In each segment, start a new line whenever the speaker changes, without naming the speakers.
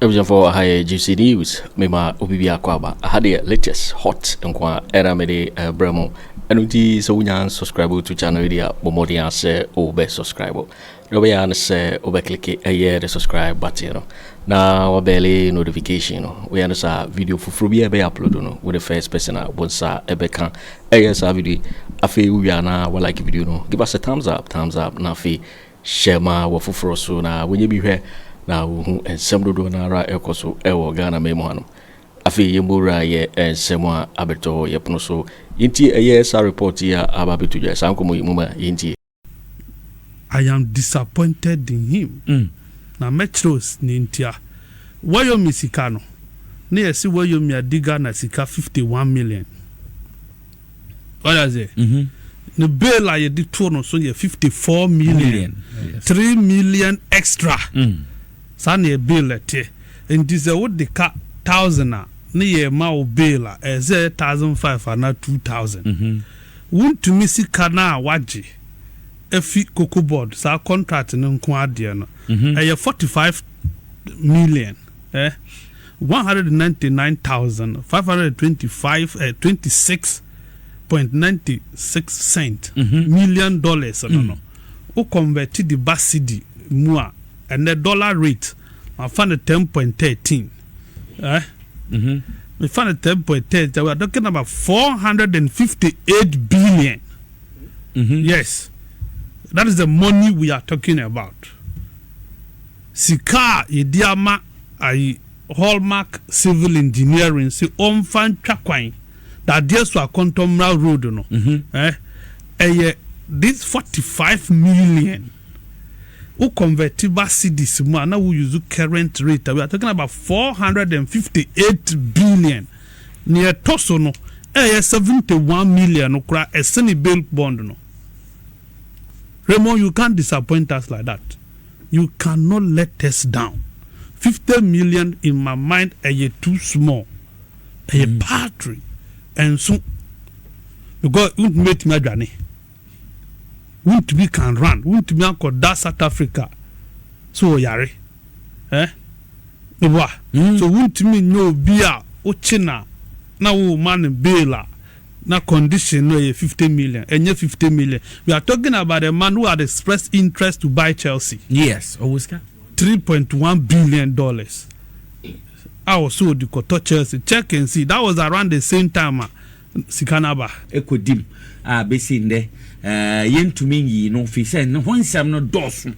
Abusuafoɔ, aha yɛ GC News, mema obi bi akɔ aba. Aha deɛ latest hot nko a ɛna mede brɛ mo. Ɛno nti sɛ wonya subscribe to channel yi deɛ a, bɔ mmɔden a sɛ wobɛ subscribe. Deɛ wobɛyɛ ara ne sɛ wobɛklike ɛyɛ the subscribe button no na wabɛle notification no. Woyɛ no saa, video foforɔ bi a ɛbɛyɛ upload no, wo the first person a wo nsa ɛbɛka ɛyɛ saa video yi. Afei wowie a na wa like video no, give us a thumbs up, thumbs up, na afei hyɛ ma wɔ foforɔ so na wɔnyɛ bi hwɛ na wɔhu nsɛm dodoɔ no ara ɛkɔ so ɛwɔ Ghana man mu hanom. Afei yɛmmɔ wura yɛ nsɛm a abɛtɔ yɛ pono so. Yɛntie ɛyɛ saa report yi a aba abɛto dwa, saa nkɔmmɔ yi mu ma yɛntie.
I am disappointed in him. Na mɛkyerɛ wo nea ntia. Wayomi sika no, na yɛse Wayomi adi Ghana sika 51 million. Wate aseɛ? Ne bail a yɛde too no so yɛ 54 million. 3 million extra. Saa na yɛ bail ɛteɛ. Nti sɛ wode ka 1,000 a, ne yɛma wo bail a, ɛyɛ sɛ ɛyɛ 1,500 anaa 2,000. Wontumi sika no a wagye afi Cocoa Board saa contract no nko adeɛ no, ɛyɛ 45 million 199,525 26.96 cent million dollars no. Wo convert de ba cedi mu a, ɛnɛ dollar rate mafa no 10.13, mefa no 10.13, we are talking about 458 billion. Yes, that is the money we are talking about. Sika a yɛdi ama ayi Hallmark Civil Engineering sɛ ɔmfa ntwa kwan dadeɛ so Akɔntɔmmra road no, ɛyɛ this 45 million. Wo convert ba cedis mu a, na wo use current rate, we are talking about 458 billion. Nea ɛtɔ so no ɛyɛ 71 million no koraa ɛsene bail bond no. Raymond, you can't disappoint us like that. You cannot let us down. 50 million, in my mind, ɛyɛ too small, ɛyɛ paltry ɛnso, because wontumi etumi adwane, wontumi can run, wontumi akɔda South Africa so ɔyare meboa so wontumi nyɛ obi a wokye na wo ma no bail a na condition no ɛyɛ 50 million. Ɛnyɛ 50 million. We are talking about a man who had expressed interest to buy Chelsea.
Yes, ɔwɔ sika.
$3.1 billion a wɔso odi kɔtɔ Chelsea. Check and see, that was around the same time a sika no aba.
Ɛkɔ dim a bɛsi ndɛ yɛntumi nyii no fi sɛ ne ho nsɛm no dɔɔso.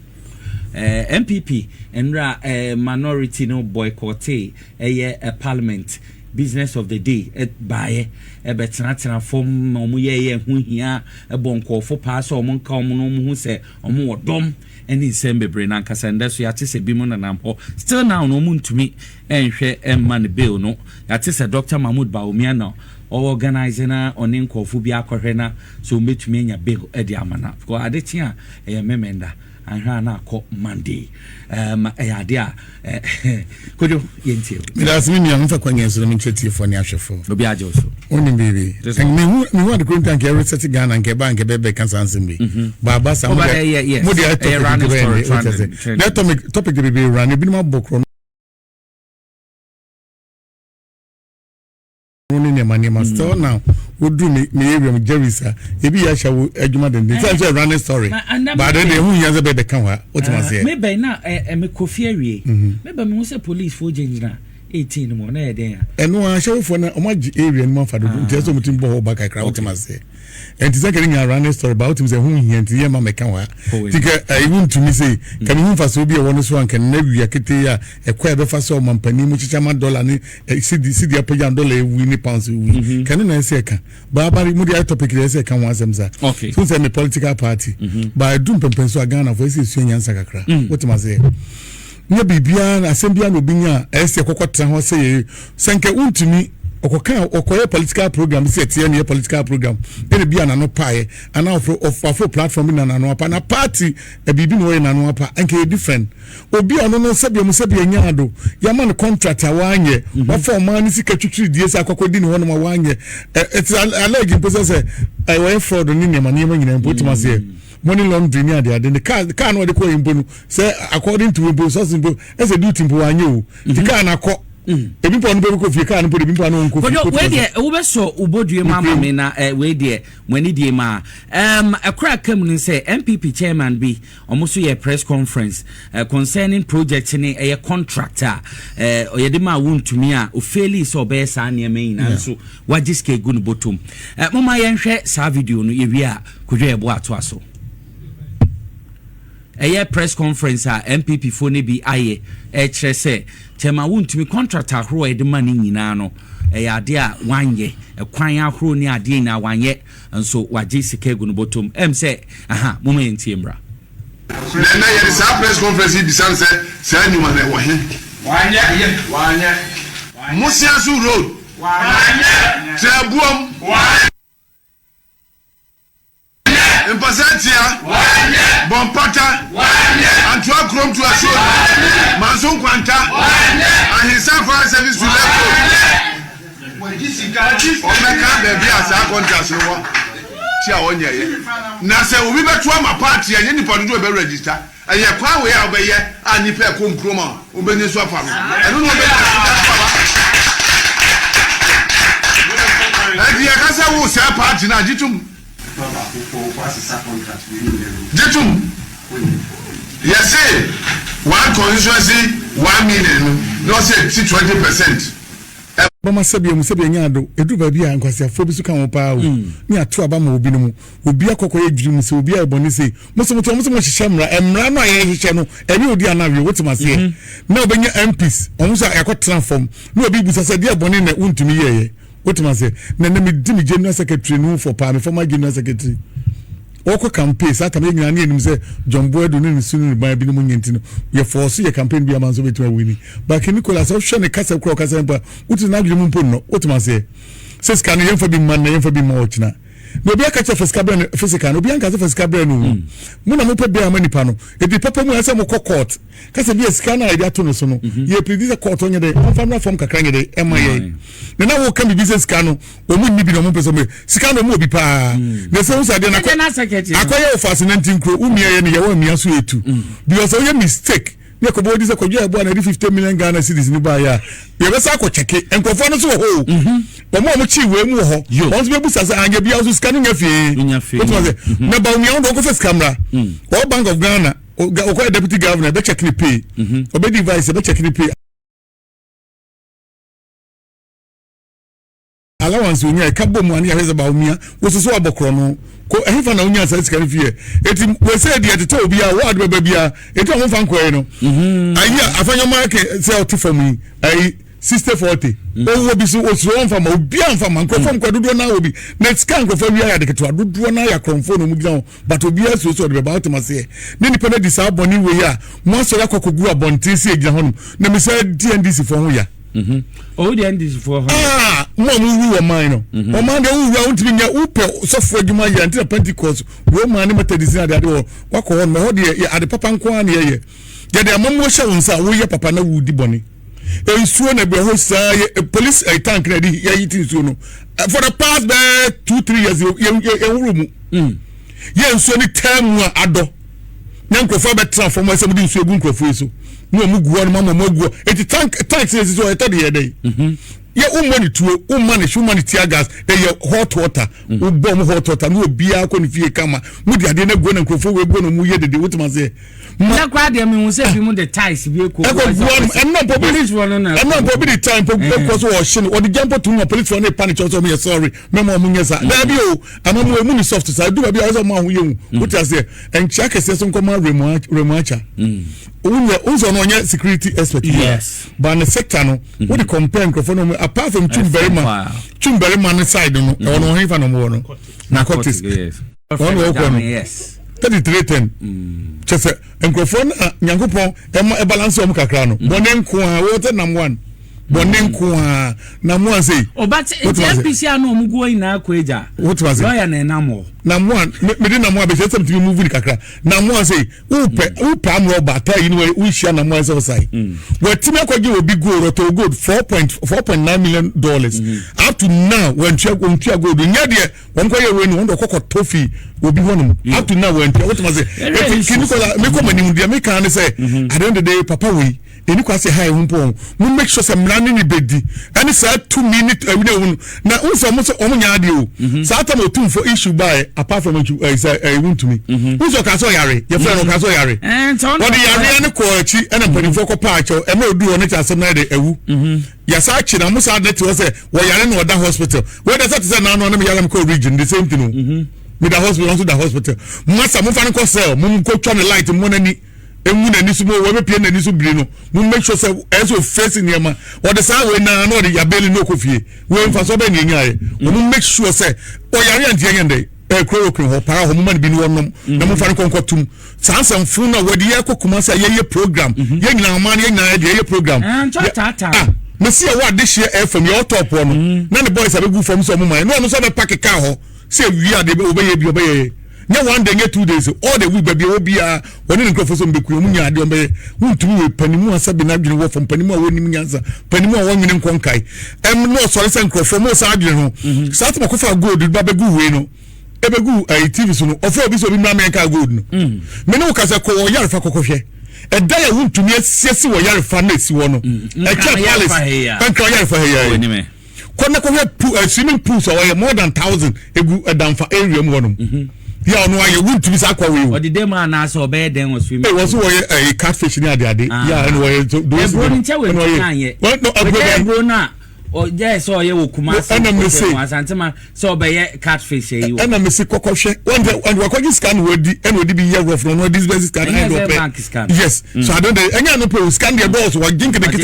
NPP nwura minority no boycotte ɛyɛ parliament business of the day baayɛ ɛbɛtenatena fam ma ɔmo yɛyɛ ho hia ɛbɔ nkɔɔfo paa sɛ ɔmo nka ɔmo no ɔmo ho sɛ ɔmo wɔ dɔm ɛne nsɛm bebree. Na ankasa ndɛ so yɛate sɛ bi mu nenam hɔ still now no ɔmo ntumi ɛnhwɛ ɛmma ne bail no. Yɛate sɛ Dr Mahmood Bawumia na ɔwɔ organise na ɔne nkɔɔfo bi akɔhwɛ na so ɔmbɛtumi anya bail ɛde ama na because ade kye a ɛyɛ Memenda ahwɛ a na akɔ Monday. Ɛyɛ ade a Kodwo yɛntie o.
Medase, me nua. Memfa kwan so na menkyerɛ tiefoɔ ne ahwɛfoɔ.
Obi agye wo so.
Wonim biribi, mehu ade koro nta nka ɛresɛte Ghana nka ɛba nka ɛbɛbɛka saa nsɛm bi baaba sa.
Oh, but, yes.
Mode ayɛ
Ɛyɛ running story, trending.
Na topic de bebree run, ebinom abɔ korɔ no ne nneɛma. Still now woduru me area mu Jerry's a ebi yɛ ahyɛ wo adwuma denden sɛ running story
Ma-
baade de ɛho hia sɛ bɛbɛka hɔ a wotem aseɛ.
Mebɛn na mekɔ fie awie, mebɛn mehu sɛ police foɔ gyinagyina 18 no mu na ɛyɛ dɛn a?
Ɛno a ahyɛwofoɔ no ɔmo agye area no mu afa dodo nti ɛsɛ ɔmo tumi bɔ hɔ ba kakra, wotem aseɛ. Ɛnti sɛ kɛne nya running story ba wotem sɛ ho hia nti yɛ ma mɛka hɔ a
Oh,
nti kɛ ɛyi wontumi sei ka mehu mfasoɔ bi a ɛwɔ no so anka nna wia ketee a ɛkɔ a ɛbɛfa sɛ ɔmampanin mu kyekyɛ ma dollar ne sidi apagya dollar ewi ne pounds ewi kɛne na ɛsɛ ɛka baabari mu de ayɛ topic deɛ ɛsɛ ɛka ho asɛm sa. So sɛ me political party ba ɛdu mpɛmpɛn so a Ghanafoɔ ɛsɛ esua nyansa kakra, wotem aseɛ. Nyɛ biribiara na asɛm biara na obi nya a ɛsɛ kɔkɔ tena hɔ sɛ yɛ sɛ nkɛ wontumi ɔkɔka ɔkɔyɛ political program sɛ ɛteɛ ne yɛ political program ɛna bi a n'ano paeɛ anaa ɔforo ɔforo platform bi na n'ano apa na party biribi na ɔyɛ n'ano apa nka yɛ different. Obi a ɔno no sɛbi ɔmo sɛbi ɛnya ado yɛama no contract a wanyɛ wafa ɔman ne sika twitwiri die sɛ akɔkɔ di ne hɔnom a wanyɛ ɛti alleged mpo sɛ wɔyɛ fraud ne nneɛma nneɛma nyinaa mpo, tuma seɛ. Money laundry ne ade ade ne car car no ɔde kɔ yi mpo no sɛ according to mpo sources mpo ɛsɛ duty mpo wanyɛ o. Nti car no akɔ. Ebi mpo ɔno mpo bɛkɔ fie car no mpo de ebi mpo ano ɔnkɔ fie.
Kojo wei deɛ wobɛsɔ wo bodua mu ama me na eh, wei deɛ mo ani die ma um, ɛkora aka mu no sɛ NPP chairman bi ɔmo so yɛ press conference uh, concerning project ne ɛyɛ contract a uh, yɛde ma wontumi a ofeeli sɛ ɔbɛyɛ saa nneɛma yi nyinaa nso wagye sika egu ne bɔtɔm. Uh, moma yɛnhwɛ saa video no yɛwie a Kojo yɛboa atoa so. Ɛyɛ press conference a NPP foɔ no bi ayɛ ɛkyerɛ sɛ Chairman Wontumi contract ahorow a yɛde ma no nyinaa no ɛyɛ adeɛ a wanyɛ, ɛkwan ahorow ne adeɛ nyinaa wanyɛ nso wagye sika agu no bɔtɔm. Ɛm sɛ aha momma yɛntie mmra.
Na ɛnnɛ yɛde saa press conference yi bisa no sɛ saa nnwuma no ɛwɔ he? Wanyɛ. Mosiaso road. Wanyɛ. Trabuom. Wanyɛ. Mpasa Tia, Bɔmpata, Antoa Kurom to Asuo, Manso Nkwanta, Ahensa Fire Service to Left Road. Ɔmmɛka baabi a saa contracts no wɔ ti a ɔnyɛeɛ. Na sɛ obi bɛto ama party a, ɛnyɛ nipa dodoɔ a ɛbɛ register. Ɛyɛ kwan wei a wobɛyɛ a nnipa ɛkɔ nkurom a wɔbɛnya su afa no, ɛno na wɔbɛnya su de ato aba. Ɛnti yɛka sɛ wo sɛɛ party no a, gye tom. Gye tom. Yɛse one constituency one million no na ɔsɛ ɛti 20%.
Bɛma sɛbea mu sɛbea nya ado. Ɛduru baabi a nkwaseafoɔ bi so ka ho paa o. Ne ato aba ma obinom. Obi akɔ kɔyɛ dwirim sɛ obi ayɛ bɔne sei. Mo se mote hɔ mo se mo hyehyɛ mmara. Mmara no a yɛhyehyɛ no ɛnyɛ odi anaa awie wote maseɛ. Na obɛnya MPs wɔn nso a yɛakɔ tena fam na obi bisa sɛ deɛ bɔne na wontumi yɛɛyɛ. Wote maseɛ. Na ɛnɛ medi me general secretary no ho fɔ paa me former general secretary. Wɔkɔ campaign saa tam yɛn nyinaa ne yɛnim sɛ John Boadu ne ne su ne ne ban binom nyɛ nti no yɛ fɔɔso yɛ campaign bi ama nso bɛtumi awini. But King Nicholas ɔhwɛ ne kasa kura ɔkasa mpo a wotu n'adwene mu mpo nnɔ. Wote maseɛ. Sɛ sika no yɛmfa bi mma nnɛ yɛmfa bi mma ɔkyena. Na obi aka kyerɛ fa sika brɛ no physical no obi anka sɛ fa sika brɛ no o. Mo na mopɛ bɛɛ ama nipa no. Edi papa mu a ɛsɛ mokɔ court. Kasa bi a sika no a yɛde ato no so no yɛ pleadi sɛ court ɔnyɛ dɛ ɔmfa mmra fam kakra nyɛ dɛ ɛma yɛn. Na na woka biribi sɛ sika no wɔn nni bi na wɔn mpɛ sɛ wɔn sika no wɔn wɔ bi paa. Na ɛsɛ wosa adeɛ no akɔyɛ wo faase nanti nkuro wo mia yɛ no yɛ wɔn mia so etu. Because woyɛ mistake ne ɛkɔbɔ odi sɛ kɔdwa ɛbɔ a na ɛde 50 million Ghana cedis no baeɛ a yɛbɛsa akɔ kyɛke nkurɔfoɔ no so wɔ hɔ o wɔn a wɔkyi wei mu wɔ hɔ wɔn nso bɛbusa sɛ anyɛ bia nso sika no nya fie wotuma sɛ na Bawumia wo de ɔkɔfɛ sika mmra ɔwɔ Bank of Ghana ɔkɔyɛ deputy governor ɛbɛkyɛke ne pay ɔbɛdi vice ɛbɛkyɛke ne pay Allowance onya ɛka bɔ mu a ne yɛahwɛ sɛ Bawumia wososo abɔ korɔ no ko ɛhefa na wonya saa sika no fiɛ eti wɔsɛ deɛ ɛtetɛ obiara wɔ ade bɛba biara eti ɔmo nfa nkɔɛ no mhm. ayi a afanyɔma ake sɛ ɔte fam yi ayi 60 40 owó bi so osuro wɔn fa ma obiara nfa ma nkurɔfoɔ nkɔ dodoɔ naa wɔ bi na sika nkurɔfoɔ awia yɛ ade ketewa dodoɔ naa yɛ akorɔmfoɔ na wɔn gyina hɔ but obiara suro sɛ ɔde bɛba ɔtɛm aseɛ ne nipa no adi saa bɔne wei a mo asɔre akɔ akɔgu abɔnten si egyina hɔnom na mesa di NDC foɔ ho ya.
Owu deɛ NDC foɔ hɔ.
Ah, mo a mo wu wɔ man no. Mhm. Ɔman deɛ wo wura wontumi nyɛ wopɛ sɔfo adwuma yɛ nti na Pentecost, Roma ne Methodist ne ade ade wɔ wakɔ hɔ no ɛhɔ deɛ yɛ ade papa nko ara na yɛyɛ. Yɛde amammuo hyɛ wo nsa a woyɛ papa na wodi bɔne. Nsuo na ɛbɛ hɔ saa yɛ eh, police eh, tank na yɛde yɛyi ti nsuo no eh, for the past bɛɛ 2 3 years yɛ yɛ yɛhoro mu. Mm. Yɛ nsuo ne taa mu a adɔ. Na nkurɔfoɔ abɛtena fam sɛ wɔde nsuo gu nkurɔfoɔ yi so na wɔn gu hɔ no ma wɔn agu hɔ eti tank tank sɛ esi so ɛtɔ de yɛ dɛ mhm. yɛ womma ne tuo womma ne hye womma ne tear gas ɛyɛ hot water mm. wobɔ wɔn hot water na obiara kɔ ne fie kama mo de adeɛ no agu na nkurɔfoɔ wɔ egu na wɔn yɛ dede wotem aseɛ.
na kora deɛ mehu sɛ bi mu de tiles bi ekɔ
ɛkɔ gu hɔ ɛnna mpo bi ɛnna mpo bi de tile mpo ekɔ so wɔhyɛ no wɔde gya mpo tum na polisifoɔ ne pa ne kyɛw sɛ wɔn yɛ sorry mɛma wɔn nyɛ saa daabi o. Ama mu emu ni soft saa edu baabi a ɔsɛ ɔmo aho yɛ hu mm. wote aseɛ nkyia kɛseɛ so nkɔma remuacha mm. wonyɛ wosɛ ɔno ɔnyɛ security expert
yes
but ne sector no mm-hmm. wode compare nkurɔfoɔ no apart from twum barima twum barima ne side no ɛwɔ no ɔhefa na ɔmo wɔ no narcotics ɔno ɔkɔ no 33 10 kyɛ sɛ nkurɔfoɔ no a nyankopɔn ɛma ɛbalance wɔn kakra no mm. bɔne nko a wɔtɛ nam one bɔne mm. nko a nam one sei.
ɔba ti nti npc a na wɔn gu hɔ nyinaa kɔ agya lɔya na ɛnam hɔ.
Namoa mede namoa bɛhyɛ sɛ metumi move ni kakra. Namoa sɛ wopɛ wopɛ amorɔ ɔba ata yi ne wohyia namoa sɛ ɔsae. Watumi akɔgye obi gold, ɔtɔ gold $4.9 million. Up to now wantua, wɔntua gold. Nyɛ deɛ wɔn kɔ yɛ wei no, wɔn de ɔkɔkɔ tɔ fi obi hɔ nom. Up to now wantua. Wotuma sɛ eti kini kɔ la mekɔ ma nim deɛ meka ne sɛ at the end of the day, papa wei ɛni kɔ ase ha ɛho mpo wɔn mo make sure sɛ mmara ne ne bɛdi ɛne saa tumi ne ɛwi ne ɛwu no na n sɛ ɔmo sɛ ɔmo nya adeɛ o. Saa tam Otumfo issue baa, apart from issue ɛɛ sɛ ɛɛ Wuntumi n sɛ ɔka sɛ ɔyare, yɛfrɛ no ɔka sɛ ɔyare, wɔde yareɛ ne kɔɔ akyi ɛna mpanimfoɔ kɔ paa akyɛw ɛmɛ odu hɔ ne kyɛ asɛm na yɛ de ɛwu yasa akyi na mo saa de te hɔ sɛ wɔyare na ɔda hospital. Wɔde sɛ te sɛ naanu anam yare kɔ region, the same thing o. Mi da hospital, nso da hospital. Masa mo fa no kɔ cell, mo nkɔ twa ne light mo n'ani emu n'ani so, mo wɔbɛpie n'ani so biri no, mo make sure sɛ ɛsɛ o face nneɛma ɔde saa wei naa na ɔde yabeli na ɔkɔ fie wei nfa so ɔbɛ nea nyaayɛ. Wɔn make sure sɛ ɔyare a ntiɛ yɛn dɛ chloroquine hɔ para hɔ, mo ma no bi ni wɔnom na mo fa no kɔnkɔ tum saa nsɛmfo na wɔde yɛ kɔ Kumasi a yɛyɛ program. Yɛn nyinaa ɔman no, yɛn nyinaa yɛ deɛ yɛyɛ program. Ah, mesi yɛ wɔ adehyeɛ ɛfam yɛ ɔtɔ pɔ no na ne boys abɛgu fam sɛ ɔmo man na ɔno nso abɛpa keka hɔ sɛ ewie ade ɔbɛyɛ bi, ɔbɛyɛ nyɛ one day, nyɛ 2 days, all the week. Baabi a ɛwɔ biara wɔne ne nkurɔfoɔ sɛ ɔmbɛku ɔmo nya adeɛ ɔmbɛyɛ. Wontumi wɔ panimu a sɛbi n'adwene wɔ fam, panimu a wɔnim nyansa, panimu a wɔnwene nkɔ nkae ɛm na ɔsɔre sɛ nkurɔfoɔ mo saa adwene ho saa tɛmɛ kɔfa gold ba bɛgu wei no ɛbɛgu ɛyi TV so no, ɔfrɛ obi sɛ obi mmra mɛnka gold no. Mene wo kasa kɔ wɔ yarefa kɔkɔhwɛ ɛda yɛ wontumi asiesie wɔ yarefa na esi hɔ no ɛkyɛ palace ɛnka yarefa ha yɛ kɔ na kɔhwɛ pool, swimming pools a wɔyɛ more than 1,000 egu ɛdanfa area mu hɔnom yɛ ɔno ayɛ wontumi saa akɔ wei o.
Ɔde dɛm anaasɛ ɔbɛyɛ dɛn wɔ swimming?
Ee, wɔn so wɔyɛ ɛyi catfish ne ade ade yɛ a ɛna wɔyɛ so.
Eburo ni nkyɛn wɔ ntumi anyɛ wɔyɛ eburo no a ɔyɛ sɛ ɔyɛ wɔ Kumasi.
Ɛna mese
Asantema sɛ ɔbɛyɛ catfish yi wɔ.
Ɛna mese kɔkɔhwɛ wɔn tɛ ɛna wakɔgye sika na wɔdi ɛna wɔde bi yɛ rough na ɔno ɔde sika na ɛna ɔpɛ. Yes, so ado de ɛnyɛ ano pɛ o, sika no deɛ dɔɔso, wɔgye nketenkete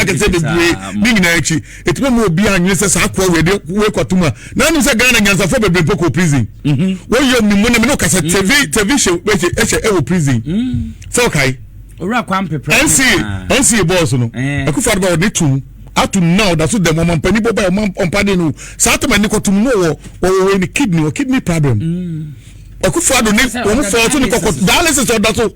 akɛseɛ bebree ne nyinaa akyi ɛtumi mu obi anwene sɛ saa akoa wei de wei kɔto mu a na anim sɛ Ghana nyansafoɔ bebree mpo kɔ prison. Wɔyɛ mi mu ne me ne ɔkasa tv tv hyɛ ɛhyɛ ɛwɔ prison sɛ ɔkae
Owura Kwan Pepra.
NCA NCA boss no, Akufo Addo ba ɔde tum ato now da so dɛm ɔmampanin bɔ ba ɔmpade no saa tɛmɛ ne kɔtum no wɔ wɔ ne kidney, wɔ kidney problem. Akufo Addo ne wɔn fɔɔso ne kɔkɔ dialysis ɔda so.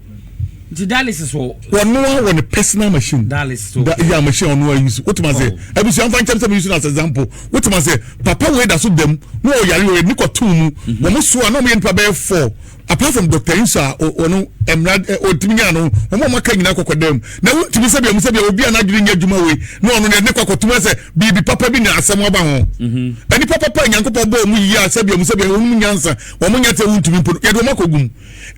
Nti dialysis wɔ.
Wɔnoa wɔ ne personal machine.
Dialysis
da ya machine ɔnoa use. Wotuma sɛ abusua nfa nkyɛn sɛ mi use no as example. Wotuma sɛ papa wei da so dɛm na ɔyare ɔyɛ ne kɔtum mu wɔn so a na wɔn yɛ nipa bɛyɛ four apart from Dr Nsa ɔno mmara ɔntumi nya no, wɔn a wɔaka nyinaa kɔkɔ dɛm na wontumi sɛbi ɛmu sɛbi obi a n'adwene nyɛ adwuma wei na ɔno ne kɔ akɔtum sɛ biribi papa bi na asɛm aba ho. Nipa papa a Nyankopɔn bɔ ɔmo yie a sɛbi ɛmu sɛbi wɔn mu nyansa wɔn nyɛ sɛ wontumi mpo no yɛde wɔn akɔ gum.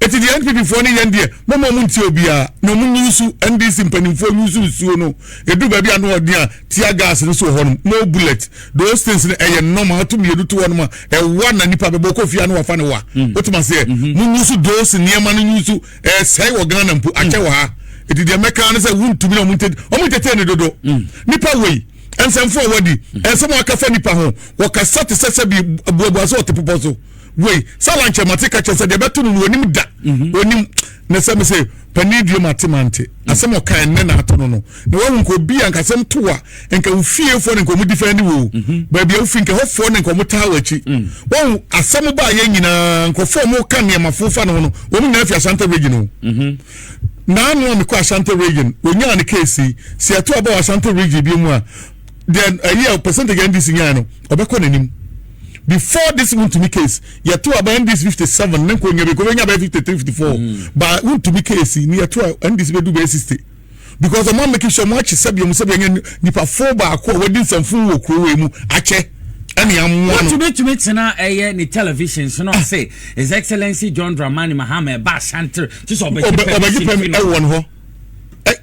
Eti deɛ NPP foɔ ne yɛn deɛ mɔmɔ ɔmo ntie obiara na ɔmo nyusu NDC mpanimfoɔ nyusu nsuo no edu baabi a no ɔden a tear gas no so wɔ hɔnom, no bullet, those things no ɛyɛ normal. Ato mmienu to hɔnom a ɛwa na nipa bɛbɔ kɔ fie a no wafa ne wa. Wotuma seɛ mo nyusu those nneɛma no nyusu ɛsɛe wɔ Ghana mpo akyɛ wɔ ha. Eti deɛ mɛka ne sɛ wontumi na ɔmo ntete ne dodo nipa wei nsɛmfo a wadi nsɛm a aka fa nipa ho wɔkasa te sɛ sɛbi buabua sɛ ɔte popɔ so wei sala nkyɛn mate ka kyerɛ sɛ deɛ ɛbɛto no no onim da onim na sɛ mese panin dua mate mante asɛm ɔka ɛnnɛ na ato no na wahu nka obi a nka asɛm to a nka wo fiefoɔ ne nka ɔmo difa ni wo baabi a wofi nka hɔfoɔ ne nka ɔmo taa w'akyi. Wahu asɛm ba a yɛn nyinaa nkurɔfoɔ a ɔmo ka nneɛma fo fa ne ho no wɔn nyinaa fi Ashanti Region o. Naanu a mekɔ Ashanti Region onyaa ne case yi si ɛto aba wɔ Ashanti Region bi mu a deɛ ɛyi a percentage NDC nyaa no ɔbɛkɔ n'anim. Before this Wuntumi case yɛto aba NDC 57 ne nko nya bi ko nya bɛyɛ 53, 54, ba Wuntumi case ni yɛto a NDC bɛdu bɛyɛ 60 because ɔmo amake sure ɔmo akye sɛbi ɔmo sɛbi ɛnyɛ nipa fo baako a wɔdi nsɛmfo wɔ kuro wei mu akyɛ ɛne amoa no.
Wotumi tumi tena ɛyɛ ne television so na ɔse His Excellency John Dramani Mahama ɛba Ashanti te sɛ ɔbɛgye
ɔbɛgye pɛm ɛwɔ ne hɔ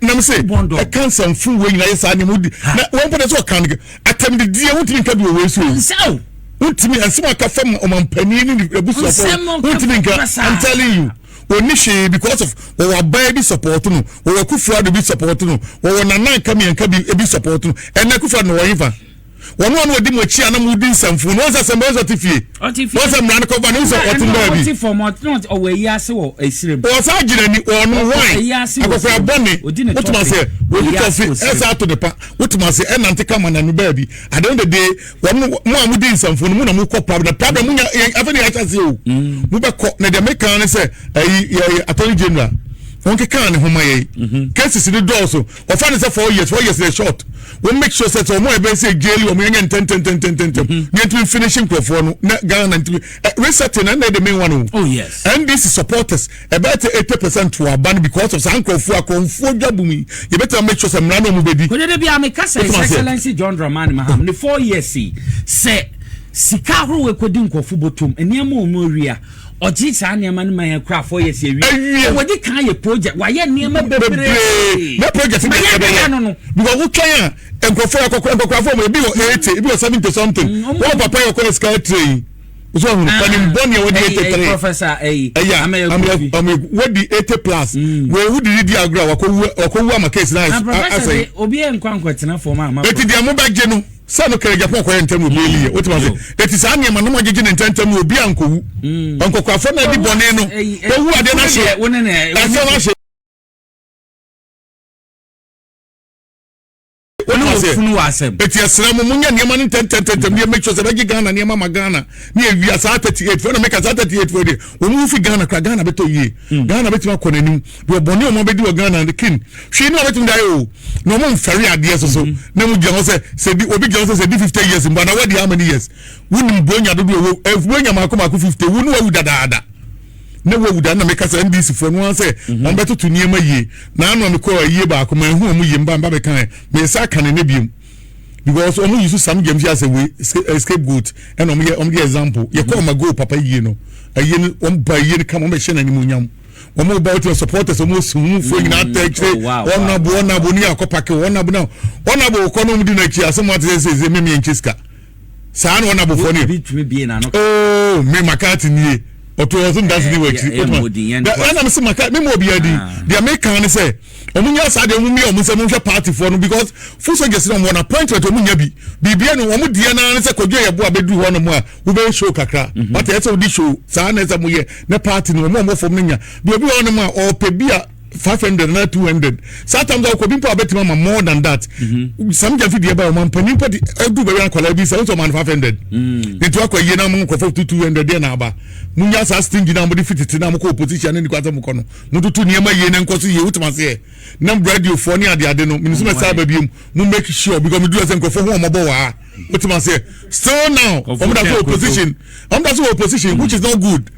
nam sɛ ɛka nsɛmfo wei nyinaa yɛ saa nneɛma wodi na wɔn mpɔ dɛ sɛ ɔka no atɛmdidie wontumi nka bi wɔ wei so o. Wontumi nsɛm aka fam ɔmampanin ne ne abusuafoɔ wontumi nka. I'm telling you, oni hwee because of wɔwɔ aban bi support no, wɔwɔ Akufo Addo bi support no, wɔwɔ Nana nka mmiɛnka bi ebi support no. Ɛnna Akufo Addo na wɔyɛ fa. Wɔn a na wɔdi mo akyi a na modi nsɛmfo no, wɔn sɛ sɛ mbɛyɛ sɛ ɔte fie. Wɔn sɛ mmara no kɔba no, wɔn sɛ ɔte baabi.
Ɔte fam, ɔte ɔwɔ ayi ase wɔ esirem.
Wɔsan gyina ni, ɔno wine, akɔkora bɔne, wotuma sɛ, wɔdi tɔfe, ɛsɛ ato ne pa, wotuma sɛ, ɛnante kama na no baabi. At the end of the day, wɔn mo a modi nsɛmfo no, mo na mo kɔ problem, problem mo nya, afei na yɛahyɛ ase o. Mo bɛkɔ, na deɛ meka ne sɛ, ɛyi, yɛ attorney general, wɔn keka ne ho ma yɛn. Cases ni dɔɔso. Wɔfa no sɛ 4 years, 4 years yɛ short. Wɔn make sure sɛ sɛ wɔn a ɛbɛn sɛ jail wɔn yɛnyɛ ntɛntɛntɛntɛntɛm na yɛntumi finish nkurɔfoɔ no na Ghana ntumi resetting na ɛna the main one o.
Oh yes.
NDC supporters ɛbɛyɛ sɛ 80% wɔ aba no because of saa nkurɔfoɔ akorɔmfoɔ dwa bum yi, yɛbɛtumi make sure sɛ mmara no wɔn bɛdi.
Kɔdede bi a meka sɛ His Excellency John Dramani Mahama ne 4 years yi, sɛ sika ahorow ekodi nkɔfo bɔtɔm, nneɛma a wɔn awia, ɔgye saa nneɛma no ma yɛn kora 4 years awie.
Awie.
Wɔde kan yɛ project, wayɛ nneɛma bebree.
Na project
Ma
de
yɛ
ɛbɛyɛ
no no.
Because wotwɛn a, nkurɔfoɔ akɔkora, nkɔkorafoɔ mo, ebi wɔ 80, ebi wɔ 70 something. Wɔn papa yɛ ɔkɔ sika tire yi so ɔhun panin bɔ nea wɔde 83.
Professor ɛyi.
Ɛyà amɛ wɔdi 80 plus wɔ ewu didi di agorɔ a wakɔ wu ama case na
Na professor
asɛn.
De obi yɛ nkwa nkɔtena fam ama.
Eti deɛ mo bɛ gye no sɛ no kɛrɛ Japan kɔyɛ ntɛm obi eli yɛ o ti ma se eti saa nneɛma no mo agyegye ne ntɛntɛm no, obi ankowu, nkɔkɔafo na edi bɔne no owu adeɛ na hye ɛsɛ na hye.
Wɔne wɔ funu wɔ asɛm.
Eti ɛsrɛ mo, monyɛ nneɛma no ntɛntɛntɛntɛm ne make sure sɛ bɛgye Ghana nneɛma ma Ghana ne awia saa 38 foɔ na meka saa 38 foɔ deɛ, wɔn mu fi Ghana kora, Ghana bɛtɔ yie, Ghana bɛtumi akɔ n'anim deɛ ɔbɔne wɔn abɛdi wɔ Ghana no kin hwee ne wɔbɛtumi de ayɛ o, na wɔn mfɛre adeɛ soso na mo gyina hɔ sɛ di obi gyina hɔ sɛ di 50 years mpo ana wadi how many years? Wonim bronya dodo ɛwɔ bronya maako maako 50 wo ne wawu dadaada na wawu da. Na meka sɛ NDC foɔ no ara sɛ wɔn bɛtoto nneɛma yie na ano a mekɔ ayie baako ma ehu wɔn yie mba mba bɛka ɛ mɛ aka ne ne biem because wɔn yi so Sam James asɛ wei scapegoat, ɛna wɔn yɛ wɔn de example yɛ kɔ ɔma goal papa yie no ayie no, wɔn ba yie no kama, wɔn bɛ hyɛ n'animonyam, wɔn ba wɔte supporters, wɔn osu mu fo nyinaa tɛ akyire. Ɔnabo ɔnabo ne akɔ pake ɔnabo na ɔnabo kɔ na wɔn di n'akyi asɛm wɔn ate sɛ sɛ mímí yɛn nkye sika saa na ɔnabo fɔ ne ooo mi makati nie ɔtɔ ɔso ndansi ni wɔ akyiri ɛna mi sɛ maka mi mu obi adi deɛ mi kan ne sɛ ɔmo nyɛ saa deɛ, ɔmo mi ɔmo sɛ ɔmo nhwɛ party foɔ no because foot soldiers na ɔmo wɔn appointment, ɔmo nya bi biribi no, ɔmo deɛ naa ne sɛ Kwadwo yɛ bo a bɛduru hɔ nom a wobɛyɛ show kakra, wate ɛsɛ wodi show saa na ɛsɛ mo yɛ ne party no, ɔmo a ɔmo fam no nya bi, obi wɔ hɔ nom a ɔpɛ bi a 500 na 200 saa tam sɛ ɔkɔ bi mpo a bɛtumi ama more than that. Sam Gyamfi deɛ ba ɔmo mpanin mpo de ɛdu baabi akwadaa bi sɛ ɔmo ma no 500 nti wakɔ yie na mo nkɔfɔ 200 deɛ na aba. Mo nya saa stingy na mo de fititi na mo kɔ opposition ne nikwa sɛ mo kɔ no, mo tutu nneɛma yie na nkɔ so yie, wotuma seɛ na radio foɔ ne ade ade no minisu mɛ saa ba bi mu, mo make sure because mi duru sɛ nkurɔfoɔ ho ɔmɔbɔ wɔ ha, wotuma seɛ still now ɔmo da so opposition, ɔmo da so opposition, which is not good.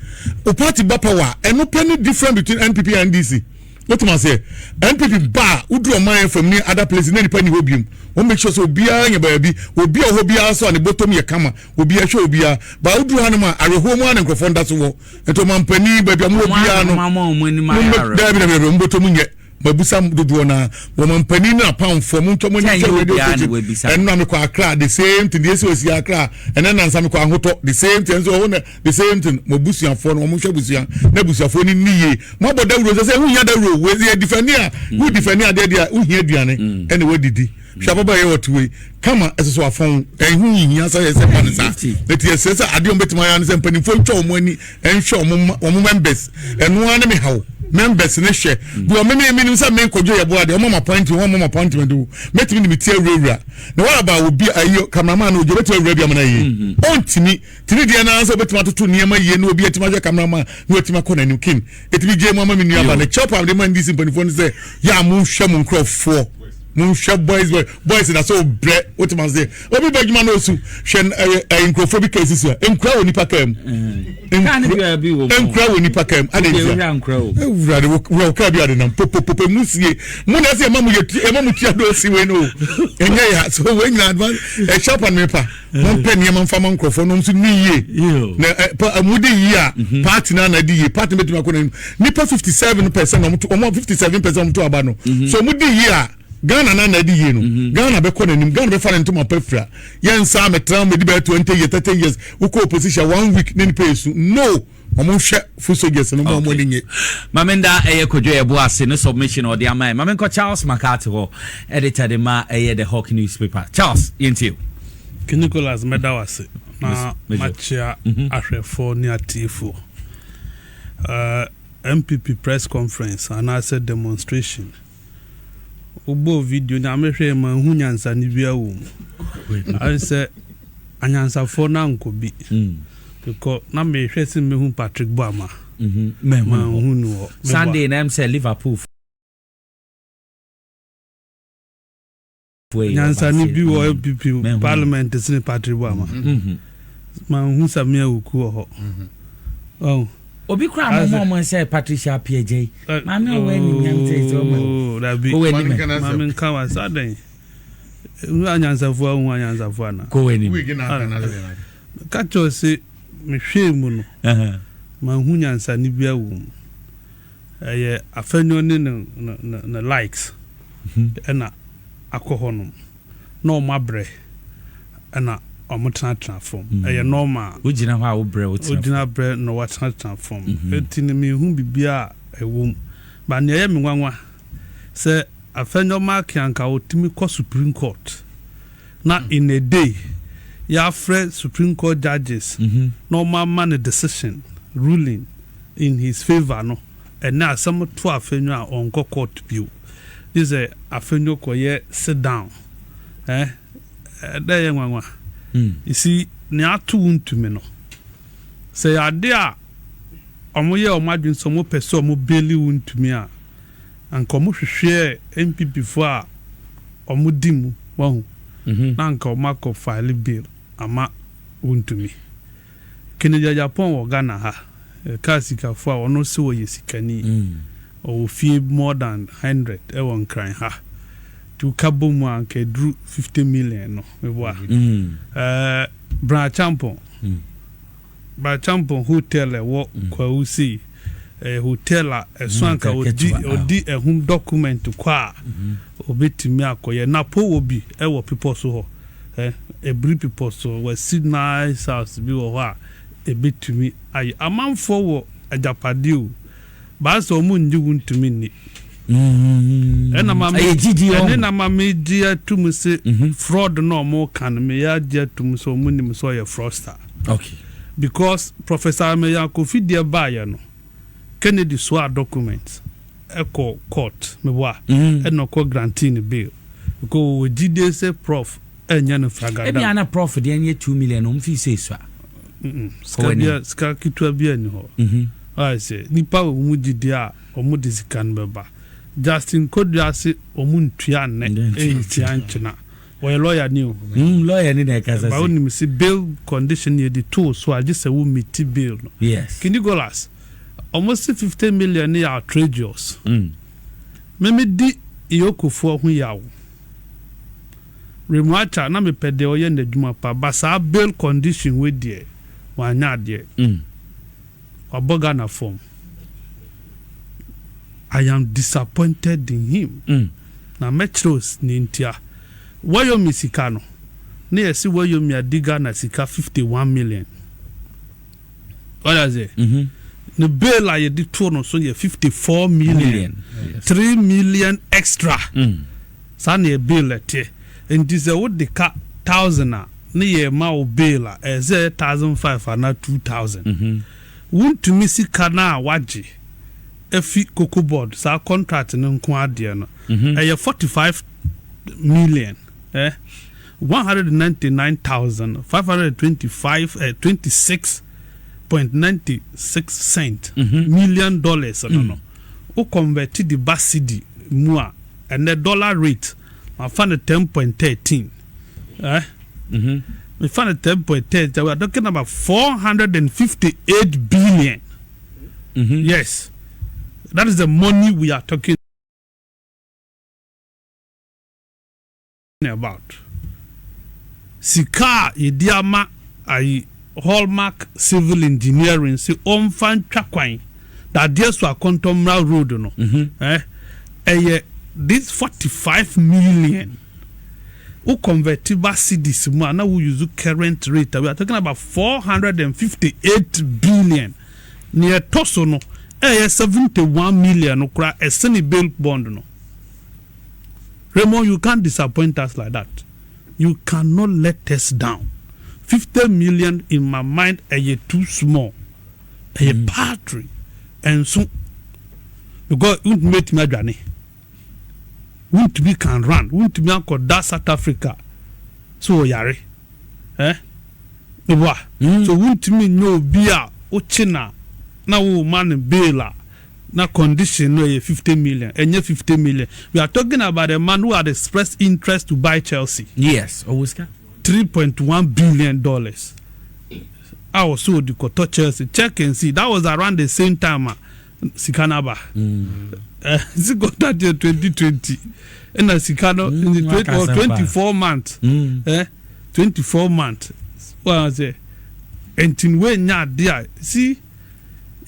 O party ba power, ɛno pɛ ne difference between NPP and NDC, wotuma seɛ NPP ba a woduru ɔman fam ne other places na nipa ni hɔ biom, wɔn make sure sɛ obiara nya baabi, obi a ɔhɔ biara so a ne bɔtɔm yɛ kama, obiara hwɛ obiara ba woduru hanom a awerɛhoɔ mu a na nkurɔfoɔ nda so wɔ. Nti ɔmampanin baabi a mowɔ biara no, daabi daabi daabi, mbɔtɔm nyɛ mabusa dodoɔ na wɔmampanin ne apamfoɔ mo ntwa mo ani hwɛ radio station. Ɛno na mekɔ Akra, the same thing deɛ esi wɔ si Akra ɛnɛ nansa mekɔ Ahotɔ, the same thing ɛnso ɔhɔ na the same thing. Mo abusuafoɔ no, wɔn hwɛ abusua na abusuafoɔ no ni yie, mo abɔ dawuro sɛ sɛ wohia dawuro wɔ yɛ difɛni a wo difɛni adeɛ deɛ wohia aduane ɛna wɔadidi. Hwɛ ababaa yɛ wɔte wei kama ɛsɛ so afɔn ɛho nhia sɛ yɛsɛ ba ne saa. Eti ɛsɛ sɛ adeɛ wɔn bɛtumi ayɛ ne sɛ mpanimfoɔ ntwa wɔn ani nhwɛ wɔn members, ɛno ara ne me haw, members ne hwɛ bi wɔn mímí mínim sɛ mi nkɔdwo yɛ bo adeɛ wɔn ama appointment, wɔn ama appointment o, mɛtumi de mi ti awurawura na wɔn aba obi ayi cameraman no, ojú obɛtumi awura bi ama na yie ɔntumi tini deɛ naa sɛ obɛtumi atoto nneɛma yie na obi atumi ahwɛ cameraman na watumi akɔ n'anim kin etumi gye mu ama mi nua ba ne kyɛw pam de ma NDC mpanimfoɔ no sɛ yɛ a mo nhwɛ mo nkurɔfoɔ, monhwɛ boys boys boys na sɛ ɔbrɛ, wote ma sɛ obi bɛ adwuma na osu hwɛ ɛyɛ ɛyɛ nkurɔfoɔ bi kaa sisi a nkura wɔ nipa kaa mu, nkura wɔ nipa kaa mu adi ntia ewura de wura kaa bi ade nam popopopo mu sie mu na ɛsɛ ɛma mu yɛ ɛma mu tia do si wei no ɛnyɛ ya so wei nyina advance ɛhyɛ pa ne pa mo mpɛ nneɛma nfa ma nkurɔfoɔ no nso ni yie na ɛ pa mo de yie a party na na di yie, party bɛtumi akɔ n'anim. Nipa 57% na wɔn to wɔn 57% wɔn to aba no so wɔn di yie a, Ghana na na di yie no, Ghana bɛkɔ n'anim, Ghana bɛfa ne ntoma pɛ fira yɛn nsa mɛtena mɛdi bɛyɛ 20 years, 30 years, wokɔ opposition one week ne nipa esu no, wɔn hwɛ foot soldiers no mo wɔn ani nye.
Maame nda ɛyɛ Kodwo yɛ bo ase ne submission ɔde ama yɛ. Maame nkɔ Charles McCarthy hɔ, editor de ma ɛyɛ The Hawk newspaper. Charles, yɛntie o.
King Nicholas, mɛda wo ase na makyea ahwɛfoɔ ne atiefoɔ. NPP press conference anaasɛ demonstration, wobɔɔ video no a mehwɛɛ manhu nyansane biara wɔ mu. Ayɛ sɛ anyansafoɔ no ankɔ bi. Because na mehwɛ sɛ mɛhu Patrick Boamah. Manhu no hɔ.
Sunday na ɛm sɛ Liverpool
Nyansani bi wɔ NPP parliament sene Patrick Boamah. Manhu Samia Wuku wɔ hɔ. Ɔn.
Obi kura mo mo mo sɛ Patricia Appiagyei. Maame ɔwɔ anim nyam sɛ sɛ ɔmo.
Oh, dabi.
Kɔ w'anim.
Maame nka wa sa dɛn. Hu anyansafo a hu anyansafo ana.
Kɔ w'anim.
Ka kyerɛ sɛ mehwɛɛ mu no. Manhu nyansani bi wɔ mu. Ɛyɛ Afenyo ne ne likes ɛna akɔ hɔ nom na ɔmo abrɛ ɛna ɔmo tenatena fam. Ɛyɛ normal.
Wogyina hɔ a wobrɛ wotena fam.
Wogyina brɛ na watenatena fam. Eti no menhu biribiara a ɛwɔ mu. But nea ɛyɛ me nwanwa sɛ Afenyo Markin anka ɔtumi kɔ Supreme Court na in a day yɛafrɛ Supreme Court judges na ɔmo ama no decision, ruling in his favour no, ɛnɛ asɛm to Afenyo a ɔnkɔ court bio. Gye sɛ Afenyo kɔyɛ sit down. Eh, ɛdɛ yɛ nwanwa. You see, nea ato wo ntumi no, sɛ yɛ ade a ɔmo yɛ ɔmo adwene sɛ ɔmo pɛ sɛ ɔmo bail wo ntumi a, anka ɔmo hwehwɛ NPP foɔ a ɔmo di mu wahu na anka ɔmo akɔ file bill ama wo ntumi. Kennedy Agyapong wɔ Ghana ha, ɛka sikafoɔ a ɔno sɛ wɔyɛ sikani. Ɔwɔ fie more than 100 ɛwɔ Nkran ha. Nti woka bɔ mu a anka ɛduru 50 million no meboa. Bryan Acheampong. Bryan Acheampong hotel ɛwɔ Kwahu sei, ɛyɛ hotel a ɛso anka ɔdi ɔdi ɛho document kɔ a obetumi akɔyɛ. Napo wɔ bi ɛwɔ Pepɔ so hɔ. Ebiri Pepɔ so wɔasi nice house bi wɔ hɔ a ebetumi ayɛ. Amanfoɔ wɔ agyapadeɛ o. Baasa ɔmo ngye wo ntumi nni. Ɛna ma me
Ɛyɛ gyidie
ɛne
ɔho.
Na ma me gye atum sɛ fraud na ɔmo ka no, meyɛ agye atum sɛ ɔmo nim sɛ ɔyɛ fraudster. Because Professor Ameyaw Kofi deɛ baayɛ no, Kennedy soa document ɛkɔ court meboa ɛna ɔkɔ grantee ne bail because wɔwɔ gyidie sɛ prof ɛnyɛ no
Ebi
fragada.
Ana prof deɛ nyɛ 2 million ɔmo fi sɛ esua.
Sika bia, sika ketewa bi ani hɔ. Ayɛ sɛ nipa wɔ mu gyidie a ɔmo de sika no bɛba. Justin Kodua ase ɔmo ntua nnɛ ɛntua nkyena, wɔyɛ lawyer ni o.
Lawyer ni na ɛkasa
Ba
sɛ.
wonim sɛ bail condition yɛ de too so a, gye sɛ wo meet bail no. King Nicholas, ɔmo se 50 million ne yɛ outrageous. Meme di EOCOfoɔ ho yaw. Raymond Archer na mepɛ deɛ ɔyɛ n'adwuma pa ba, saa bail condition wei deɛ wanyɛ adeɛ. Wabɔ Ghana fam. I am disappointed in him. Na mɛkyerɛ wo ne ntia. Woyome sika no ne yɛsi Woyome adi Ghana sika 51 million wɔde ase. Ne bail a yɛde to no so yɛ 54 million.
Million.
3 million extra. Saa na yɛ bail ɛteɛ. Nti sɛ wode ka 1,000 a ne yɛ ma wo bail a, ɛyɛ sɛ ɛyɛ 1,500 anaa 2,000. Wontumi sika no a wagye afi Cocoa Board saa contract no nko adeɛ no, ɛyɛ 45 million 199,525 26.96 cent million dollars no. Wo convert de ba cedi mu a, ɛnɛ dollar rate mafa no 10.13, mefa no 10.13, we are talking about 458 billion. Yes, that is the money we are talking about. Sika a yɛdi ama ayi Hallmark Civil Engineering sɛ ɔmfa ntwa kwan dadeɛ so Akɔntɔmmra road no, ɛyɛ this 45 million. Wo convert ba cedis mu a na wo use current rate, we are talking about 458 billion. Nea ɛtɔ so no ɛyɛ 71 million no koraa ɛsene bail bond no. Raymond, you can't disappoint us like that. You cannot let us down. 50 million in my mind ɛyɛ too small, ɛyɛ paltry ɛnso, because Wontumi etumi adwane, Wontumi can run, Wontumi akɔda South Africa so ɔyare meboa. So Wontumi nye obi a wokye na wo ma no bail a na condition no ɛyɛ 50 million. Ɛnyɛ 50 million. We are talking about a man who had expressed interest to buy Chelsea.
Yes, ɔwɔ sika.
$3.1 billion a wɔso odi kɔtɔ Chelsea. Check and see, that was around the same time a sika no aba. Si kɔtɔ akyɛ 2020 ɛna sika no in the
waka asɛm paa.
24 months. 24 months wɔn sɛ nti wei nya ade a si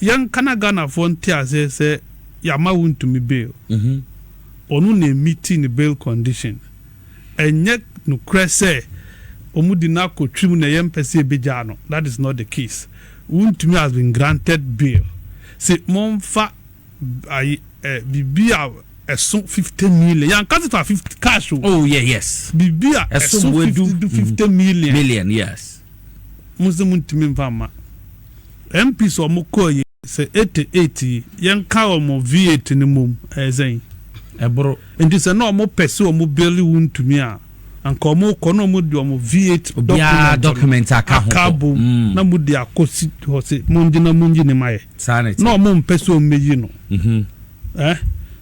yɛn kana Ghanafoɔ nte ase sɛ yama Wontumi bail. Ɔno na emiti ne bail condition. Ɛnyɛ nokorɛ sɛ ɔmo di no akɔ twim na ɛyɛ mpɛ sɛ ebegyaa no. That is not the case. Wontumi has been granted bail. Sɛ momfa ayi biribi a ɛso 50 million, yan kasi fa 50 cash o.
Oh yeah, yes.
Biribi a
ɛso
ɛso
wedu.
50 million.
Million, yes.
Mo sɛ mo ntumi nfa ma MPs a ɔmo kɔɔ yi sɛ 88 yi, yɛn ka ɔmo V8 ne mom ɛyɛ sɛn?
Ɛboro.
Nti sɛ na ɔmo pɛ sɛ ɔmo bail Wontumi a, anka ɔmo kɔ na ɔmo de ɔmo V8
obiara document aka ho
aka
kɔ.
bom na mo de akɔ si hɔ sɛ mo ngye na mo ngye ne ma yɛ.
Saa na ɛte.
Na ɔmo mpɛ sɛ ɔmo meyi no.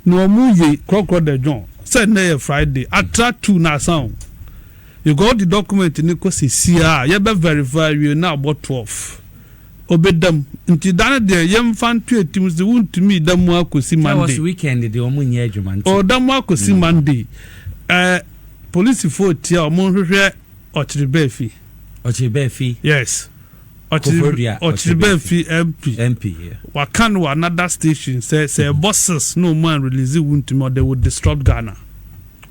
Na ɔmo yɛ korɔkorɔ de dwɔn sɛ ne yɛ Friday atra 2 na asan o. You got the document ni kɔ sisi a yɛbɛ verify wie na abɔ 12 obedam. Nti dan deɛ yɛmfa nto etim sɛ Wontumi da mu akɔsi
sɛ
Monday.
wɔsi weekend deɛ ɔmo nyɛ adwuma nti.
Ɔda mu akɔsi Monday. Polisifoɔ tia ɔmo nhwehwɛ Ɔkyerɛ Bɛɛfi.
Ɔkyerɛ Bɛɛfi.
Yes.
Koforidua.
Ɔkyerɛ Bɛɛfi MP.
MP, yeah.
Waka no wɔ another station sɛ ɛbɔ 6 na ɔmo an release Wontumi or they will disrupt Ghana.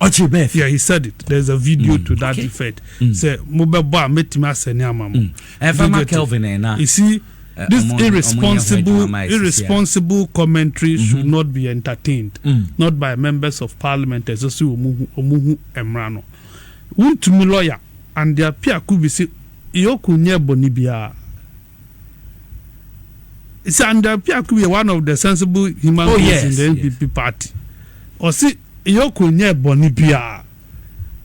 Ɔkyerɛ Bɛɛfi.
Yeah, he said it. There's a video to that effect sɛ mo bɛ bɔ a mɛtumi asɛ ne ama mo.
Ɛfama
You get it?
Kelvin ɛna.
You see, this
ɔmo
irresponsible
nyɛ ho adwuma ma ɛsisi a.
irresponsible commentary should not be entertained, not by members of parliament. Ɛsɛ sɛ ɔmo hu mmara no. Wontumi lawyer and their peer could be say EOCO nyɛ bɔnni biara sɛ and their peer could be one of the sensible human beings in the NPP party. Ɔsi EOCO nyɛ bɔnni biara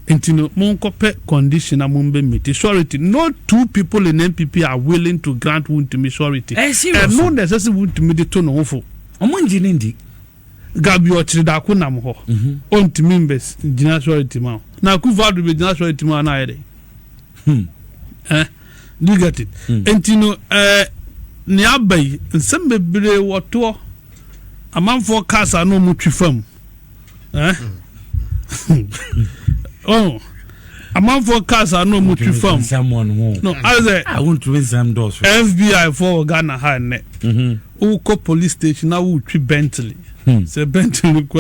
nti no mo nkɔpɛ condition na mo mbɛ meet surety. No two people in NPP are willing to grant Wontumi surety.
Serious.
Ɛno na ɛsɛ sɛ Wontumi de to ne ho fo.
Ɔmo ngye ne ndi.
Gabi ɔkyerɛ daako nam hɔ ɔntumi mbɛ gyina surety ma o na Akufo Addo bɛ gyina surety ma o na ayɛ dɛ. Do you get it? Nti no nea aba yi, nsɛm bebree wɔtoɔ amanfoɔ cars a na ɔmo twi fam oh amanfoɔ cars a na ɔmo twi fam.
Nsɛm wɔ no ho.
No ayɛ sɛ
a wontumi nsɛm dɔɔso.
FBI foɔ wɔ Ghana ha nnɛ. Wokɔ police station na wotwi Bentley sɛ Bentley kɔ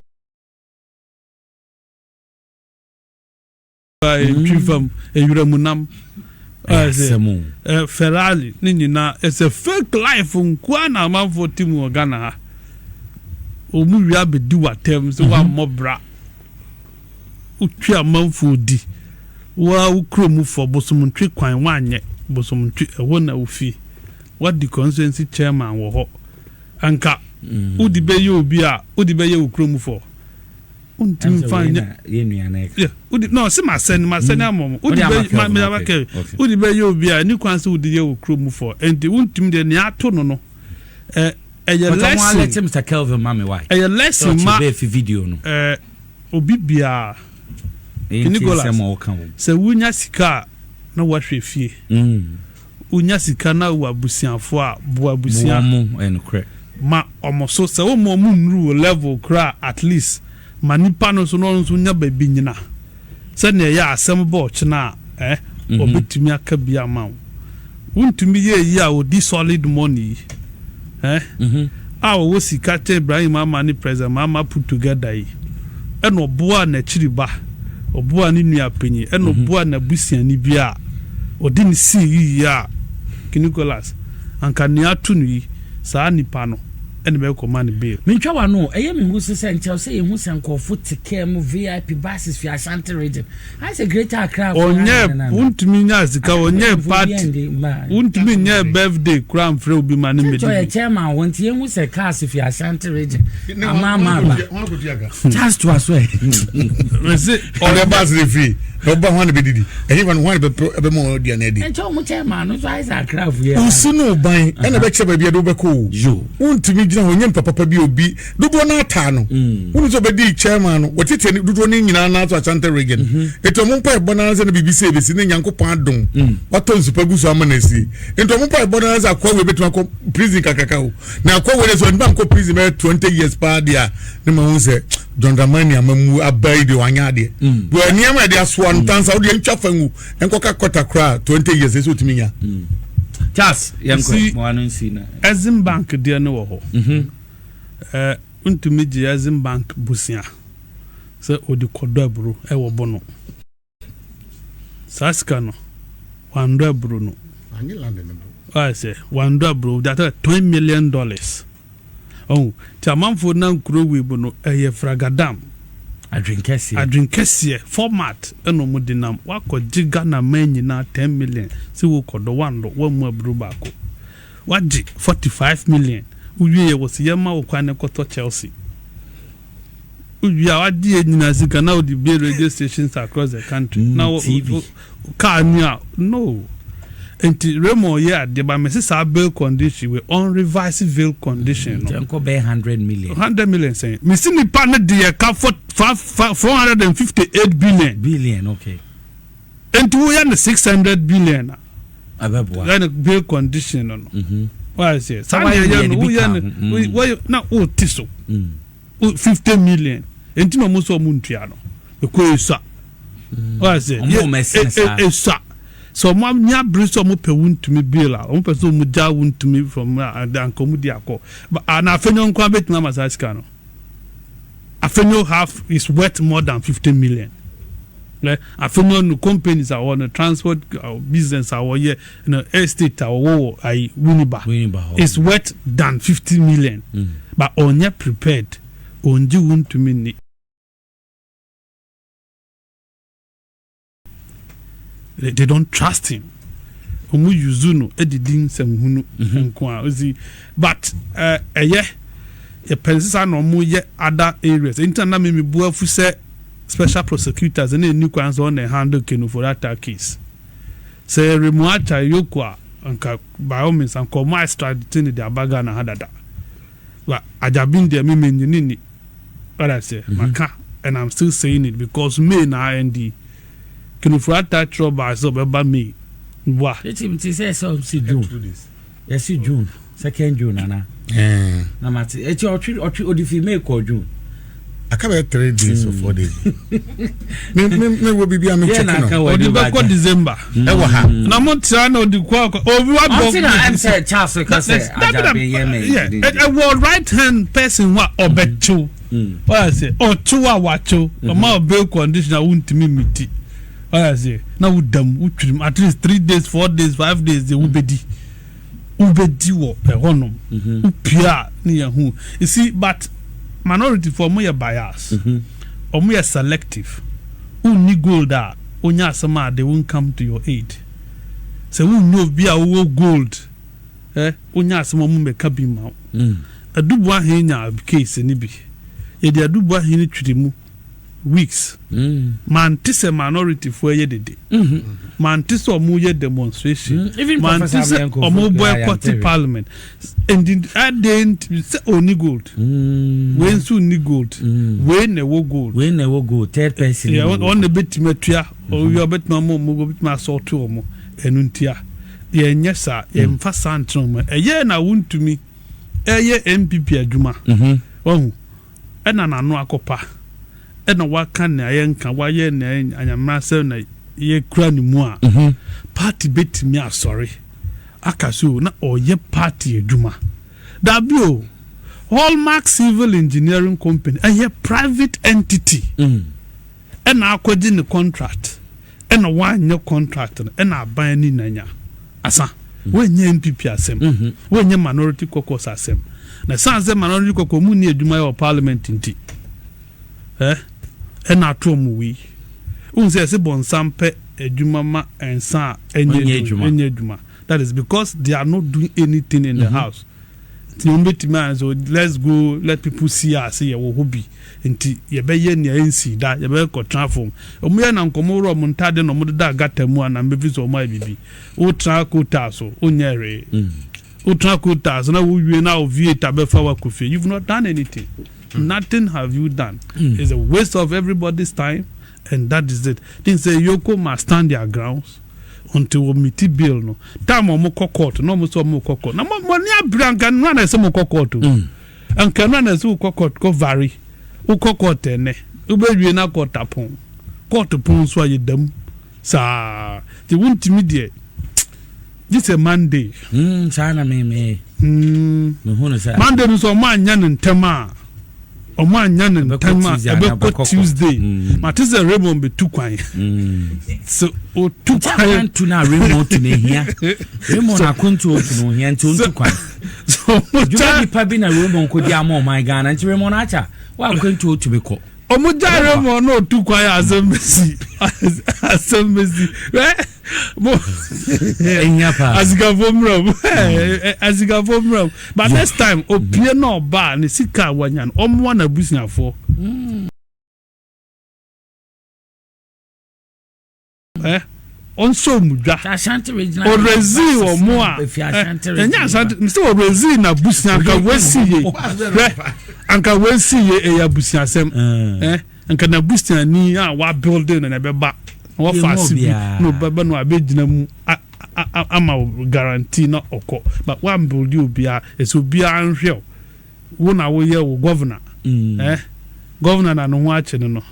twi fam ewura mu nam ayɛ sɛ
Asɛm o.
Ferrari ne nyinaa ɛsɛ fake life nkoa na amanfoɔ ti mu wɔ Ghana ha. Ɔmu wia abɛdi w'atɛm sɛ woammɔ bra wotwi amanfoɔ di waa wo kurom fɔ Bosomntwe kwan woanyɛ Bosomntwe ɛhɔ na wofie wadi constituency chairman wɔ hɔ anka wode bɛyɛ obi a wode bɛyɛ wo kurom fɔ wontumi mfa nyɛ.
Yɛ nua na ɛka.
Yeah, wode no sɛ masɛne ama mo wode
Wode ama
bɛ ma
Kelvin,
ma ama Kelvin. Wode bɛyɛ obi a ɛni kwan sɛ wode yɛ wo kurom fɔ nti wontumi deɛ nea ato no ɛyɛ
But ɔmo
lesson.
alert Mr Kelvin ma me why.
Ɛyɛ lesson
Ɔkyerɛ
ma
Bɛɛfi video no.
Obi biara.
Ɛyɛ nti
Nicholas.
nsɛm a ɔka wɔ mu.
Sɛ wonya sika a na woahwɛ fie. Wonya sika na wɔ abusuafoɔ a boa abusua.
Boa mo, ɛyɛ nokorɛ.
Ma ɔmo so sɛ wɔn ɔmo nnuru wɔ level koraa, at least ma nipa no so na ɔno nso nya baabi nyina sɛnea ɛyɛ asɛm bɔ ɔkyena a ɔbɛtumi aka bi ama wo. Wontumi yɛ eyi a odi solid money yi a ɔwɔ sika kyɛn Ibrahim Mahama ne President Mahama put together yi, ɛna ɔboa n'akyiri ba, ɔboa ne nua panyin, ɛna ɔboa n'abusuani bi a ɔde ne sii yiyi a Nicholas anka nea ato no yi saa nipa no. Ɛna bɛkɔ ma no bail.
Mentwa w'ano o, ɛyɛ me hu so sɛ nkyɛw sɛ yɛhu sɛ nkurɔfo te kaa mu VIP buses fi Ashanti region ayɛ sɛ Greater Accra foɔ
Ɔnyɛ
ara na nenam.
wontumi nyaa sika
Ashanti
ɔnyɛ
region foɔ biara
party
ndi mmaa.
wontumi nyɛɛ birthday koraa mfrɛ obi ma no
Sɛ
mmɛdi
nkyɛ ɔyɛ
bi.
chairman wɔ nti yɛhu sɛ cars fi Ashanti region
Ne
ama ama aba.
hwan akɔtua ka?
Charles toa so ɛ.
Mese
Ɔde bus de firi na ɔba hwan na bɛdidi ɛhe fa no hwan na bɛpɛ ɛbɛma wɔn aduane adi.
Nkyɛ ɔmo chairman no nso ayɛ sɛ Accra foɔ yi ara.
Osi no ban ɛna bɛkyerɛ baabi a de wobɛkɔ o.
Yo.
Wontumi gyina hɔ nyɛ nipa papa bi obi dodoɔ no ataa no. Wonu sɛ ɔbɛdi chairman no wɔtete ne dodoɔ no nyinaa naa so Ashanti region. Eti ɔmo mpa ɛbɔ naa sɛ no biribi sɛ ebesi ne Nyankopɔn adom. Watɔ nsupa gu so ama no asi. Nti ɔmo mpa ɛbɔ naa sɛ akoa wei bɛtumi akɔ prison kakraka o. Na akoa wei deɛ sɛ ɔntumi ankɔ prison bɛyɛ 20 years paa deɛ a ne ma hu sɛ John Dramani amamu aba yi deɛ wanyɛ adeɛ. Wɔ nneɛma a yɛde asoa no tansa wodeɛ ntwa fa ngu nkɔka kɔta koraa 20 years ɛsɛ ɔtumi nya.
Charles yɛnkɔ
Si-
mo ano nsi na.
Exim Bank deɛ no wɔ hɔ. Ɛ wontumi gye Exim Bank bosea sɛ ɔde kɔdɔ aburo ɛwɔ Bono. Saa sika no wandɔ aburo no. Wayɛ sɛ wandɔ aburo de atɛ $20 million. Ɔhu nti amanfoɔ nam kuro wei mu no ɛyɛ fragadam.
Adwenkɛseɛ.
Adwenkɛseɛ format ɛna ɔmo de nam wakɔgye Ghana man nyinaa 10 million sɛ wokɔdɔ wandɔ wammu aburo baako wagye 45 million wowie yɛ wɔ sɛ yɛma wo kwan ne kɔtɔ Chelsea wowie a wagye yɛ nyinaa sika na wode bie radio stations across the country na wo
TV.
Car ni a no nti Raymond yɛ adeɛ ba mɛ sɛ saa bail condition wei on revise bail condition no.
Nkyɛ nkɔ bɛyɛ 100 million.
100 million sɛn mesi nipa ne de yɛ ka for 458 billion.
Billion, okay.
Nti woyɛ no 600 billion a
Ɛbɛboa.
yɛ no bail condition no wayɛ sɛ saa
wayɛ
deɛ yɛ
deɛ
no
de bi
woyɛ
ka
no
ho.
Wɔyɛ na wote so 50 million nti na ɔmo nso ɔmo ntua no ɛkɔ esua wayɛ sɛ
Ɔmo ɔmo ɛsen saa.
Esua sɛ ɔmo anya abere sɛ ɔmo pɛ Wontumi bail a ɔmo pɛ sɛ ɔmo gya Wontumi from anka ɔmo di akɔ. But ana Afenyo nkwa bɛtumi ama saa sika no? Afenyo half is worth more than 50 million. Afenyo no companies a wɔwɔ no transport business a wɔyɛ no estate a wɔwɔ wɔ ayi Winneba
Winneba hɔ.
Is worth than 50 million. But ɔnyɛ prepared ɔngye Wontumi ni. They don't trust him. Ɔmo use no edidi nsɛmhunu nko a osi but ɛyɛ yɛpɛ nsesa na ɔmo yɛ other areas nti na mi bu afu sɛ special prosecutors ɛna eni kwan sɛ ɔna handle Ken Ofori-Atta case sɛ Raymond Archer Yoko a nka by all means nka ɔmo extradite ne de aba Ghana ha dada but Agyabin deɛ mi mi nyini ni what I say maka and I'm still saying it because May na nd Ken Ofori-Atta kyerɛ ɔbaa sɛ ɔbɛba May wa.
Eti ti sɛ ɛsɛ ɔsi June yɛsi June second June nana na ma ti eti ɔtwi ɔtwi odi fi May kɔ June.
Aka bɛyɛ 3 days or 4 days me wɔ biribi a me
Yɛ
check
na aka
no.
wɔ
Ɔde
de
bɛkɔ December.
Ɛwɔ ha.
Na mo tia na ɔde kɔ akɔ obi wa bɔ.
Ɔnti na ɛm sɛ Charles ka sɛ Agyabin yɛ mɛ.
Ɛwɔ right hand person hɔ a ɔbɛkyew ɔyɛ sɛ ɔkyew a wakyew ɔma ɔ bail condition a wontumi miti ɔyɛ sɛ na wodam wotwirim at least 3 days, 4 days, 5 days de wobɛdi wɔ ɛhɔnom wopie a ne yɛ ho. You see, but minority fo ɔmo yɛ bias, ɔmo yɛ selective. Wonni gold a wonya asɛm a they won't come to your aid. Sɛ wonni obi a wowɔ gold wonya asɛm a ɔmo mmɛka bi ma wo. Adu Boahen nya case ni bi yɛde Adu Boahen twiri mu weeks mante sɛ minority fo ɛyɛ dede mante sɛ ɔmo yɛ demonstration
Even
mante
Professor
sɛ
Abianko
ɔmo
Fuku
boycott
Ayanteri.
Parliament nti adan sɛ ɔni gold wei nso ni gold wei na ɛwɔ gold.
Wei na ɛwɔ gold, third person.
Yeah, ɔn na ebetumi atua ɔwi ɔbɛtumi ama ɔmo ɔbɛtumi asɔɔto ɔmo ɛnu ntia yɛnyɛ saa yɛnfa saa ntena ɔmo ɛyɛ na Wontumi ɛyɛ NPP adwuma ɔhu ɛna n'ano akɔpa ɛna waka nea yɛnka wayɛ nea anyamra sɛ na yɛkura ne mu a party bɛtumi asɔre aka so na ɔyɛ party adwuma dabi o. Hallmark Civil Engineering Company ɛyɛ private entity ɛna akɔgye ne contract ɛna wanyɛ contract no ɛna aban ni nanya asa wɔnyɛ NPP asɛm wɔnyɛ Minority Caucus asɛm. Na ɛsiane sɛ Minority Caucus ɔmo nni adwuma yɛ wɔ parliament nti, ɛ ɛna ato ɔmo wei. Wohu sɛ yɛse bɔnsam pɛ adwuma ma nsa a ɛnyɛ adwuma. Ɛnyɛ adwuma. That is because they are not doing anything in the house. Nti wɔn bɛtumi ayɛ so, let's go, let people see us sɛ yɛwɔ hɔ bi. Nti yɛbɛyɛ nea ɛnsii da, yɛbɛkɔ kɔtena fam. Wɔn yɛ na nkɔmɔ worɔ wɔn ntaade na wɔn deda gutter mu a na mbɛfi sɛ wɔn ayɛ biribi. Wotena coat so, wonyɛ hwee. Wotena coat so na wowie na wo V8 abɛfa wo akɔ fie. You've not done anything. Nothing have you done. It's a waste of everybody's time and that is it. Think say EOCO must stand their grounds until we meet bill no. Time ɔmo kɔ court na ɔmo sɛ ɔmo kɔ court. Na mo ni abiri anka nua na ɛsɛ mo kɔ court o. Anka nua na ɛsɛ wokɔ court kɔ vary. Wokɔ court ɛnɛ. Wobɛwie na court apɔn. Court pɔn so a yɛ dam saa. Ti wuntumi deɛ gye sɛ Monday.
Saa na me mehu no sɛ
Monday no nso ɔmo anya ne ntɛm a, ɔmo anya ne ntɛm a,
Tuesday anaa
ɛbɛkɔ
ɛbɛkɔ
Tuesday.
Court.
Mate sɛ Raymond bɛtu kwan so otu
nti
kwan.
akwantu no a Raymond tu no ehia, Raymond akwantu otu no ohia nti ontu kwan.
So ɔmo
dwuma
gya
nipa bi na Raymond kɔdi ama ɔman Ghana, nti Raymond akyɛ wa akwantu otu bi kɔ.
Ɔmo gya Raymond na otu kwan a, asɛm bɛsi, asɛm bɛsi ɛ mo.
Ehia paa.
Asikafo mmerɛ mu, asikafo mmerɛ mu, but next time opie na ɔba a, ne sika a wanya no, ɔmmoa n'abusuafoɔ ɛ ɔnsɔ mu dwa.
Ashanti Regional.
Ɔrezi wɔ mu a
Efi Ashanti
ɛnyɛ
Regional.
Asante sɛ ɔrezi n'abusua anka wesi ye hwɛ, anka wesi ye, ɛyɛ abusuasɛm ɛ anka n'abusuani a wa building na ɛbɛba na wɔfa
Yɛ mu
ase bi
obiara.
na ɔbɛba na wabɛgyina mu ama wo guarantee na ɔkɔ, but wa build obiara, ɛsɛ obiara nhwɛ wo, wo na woyɛ wo governor. Governor na ne ho akye no,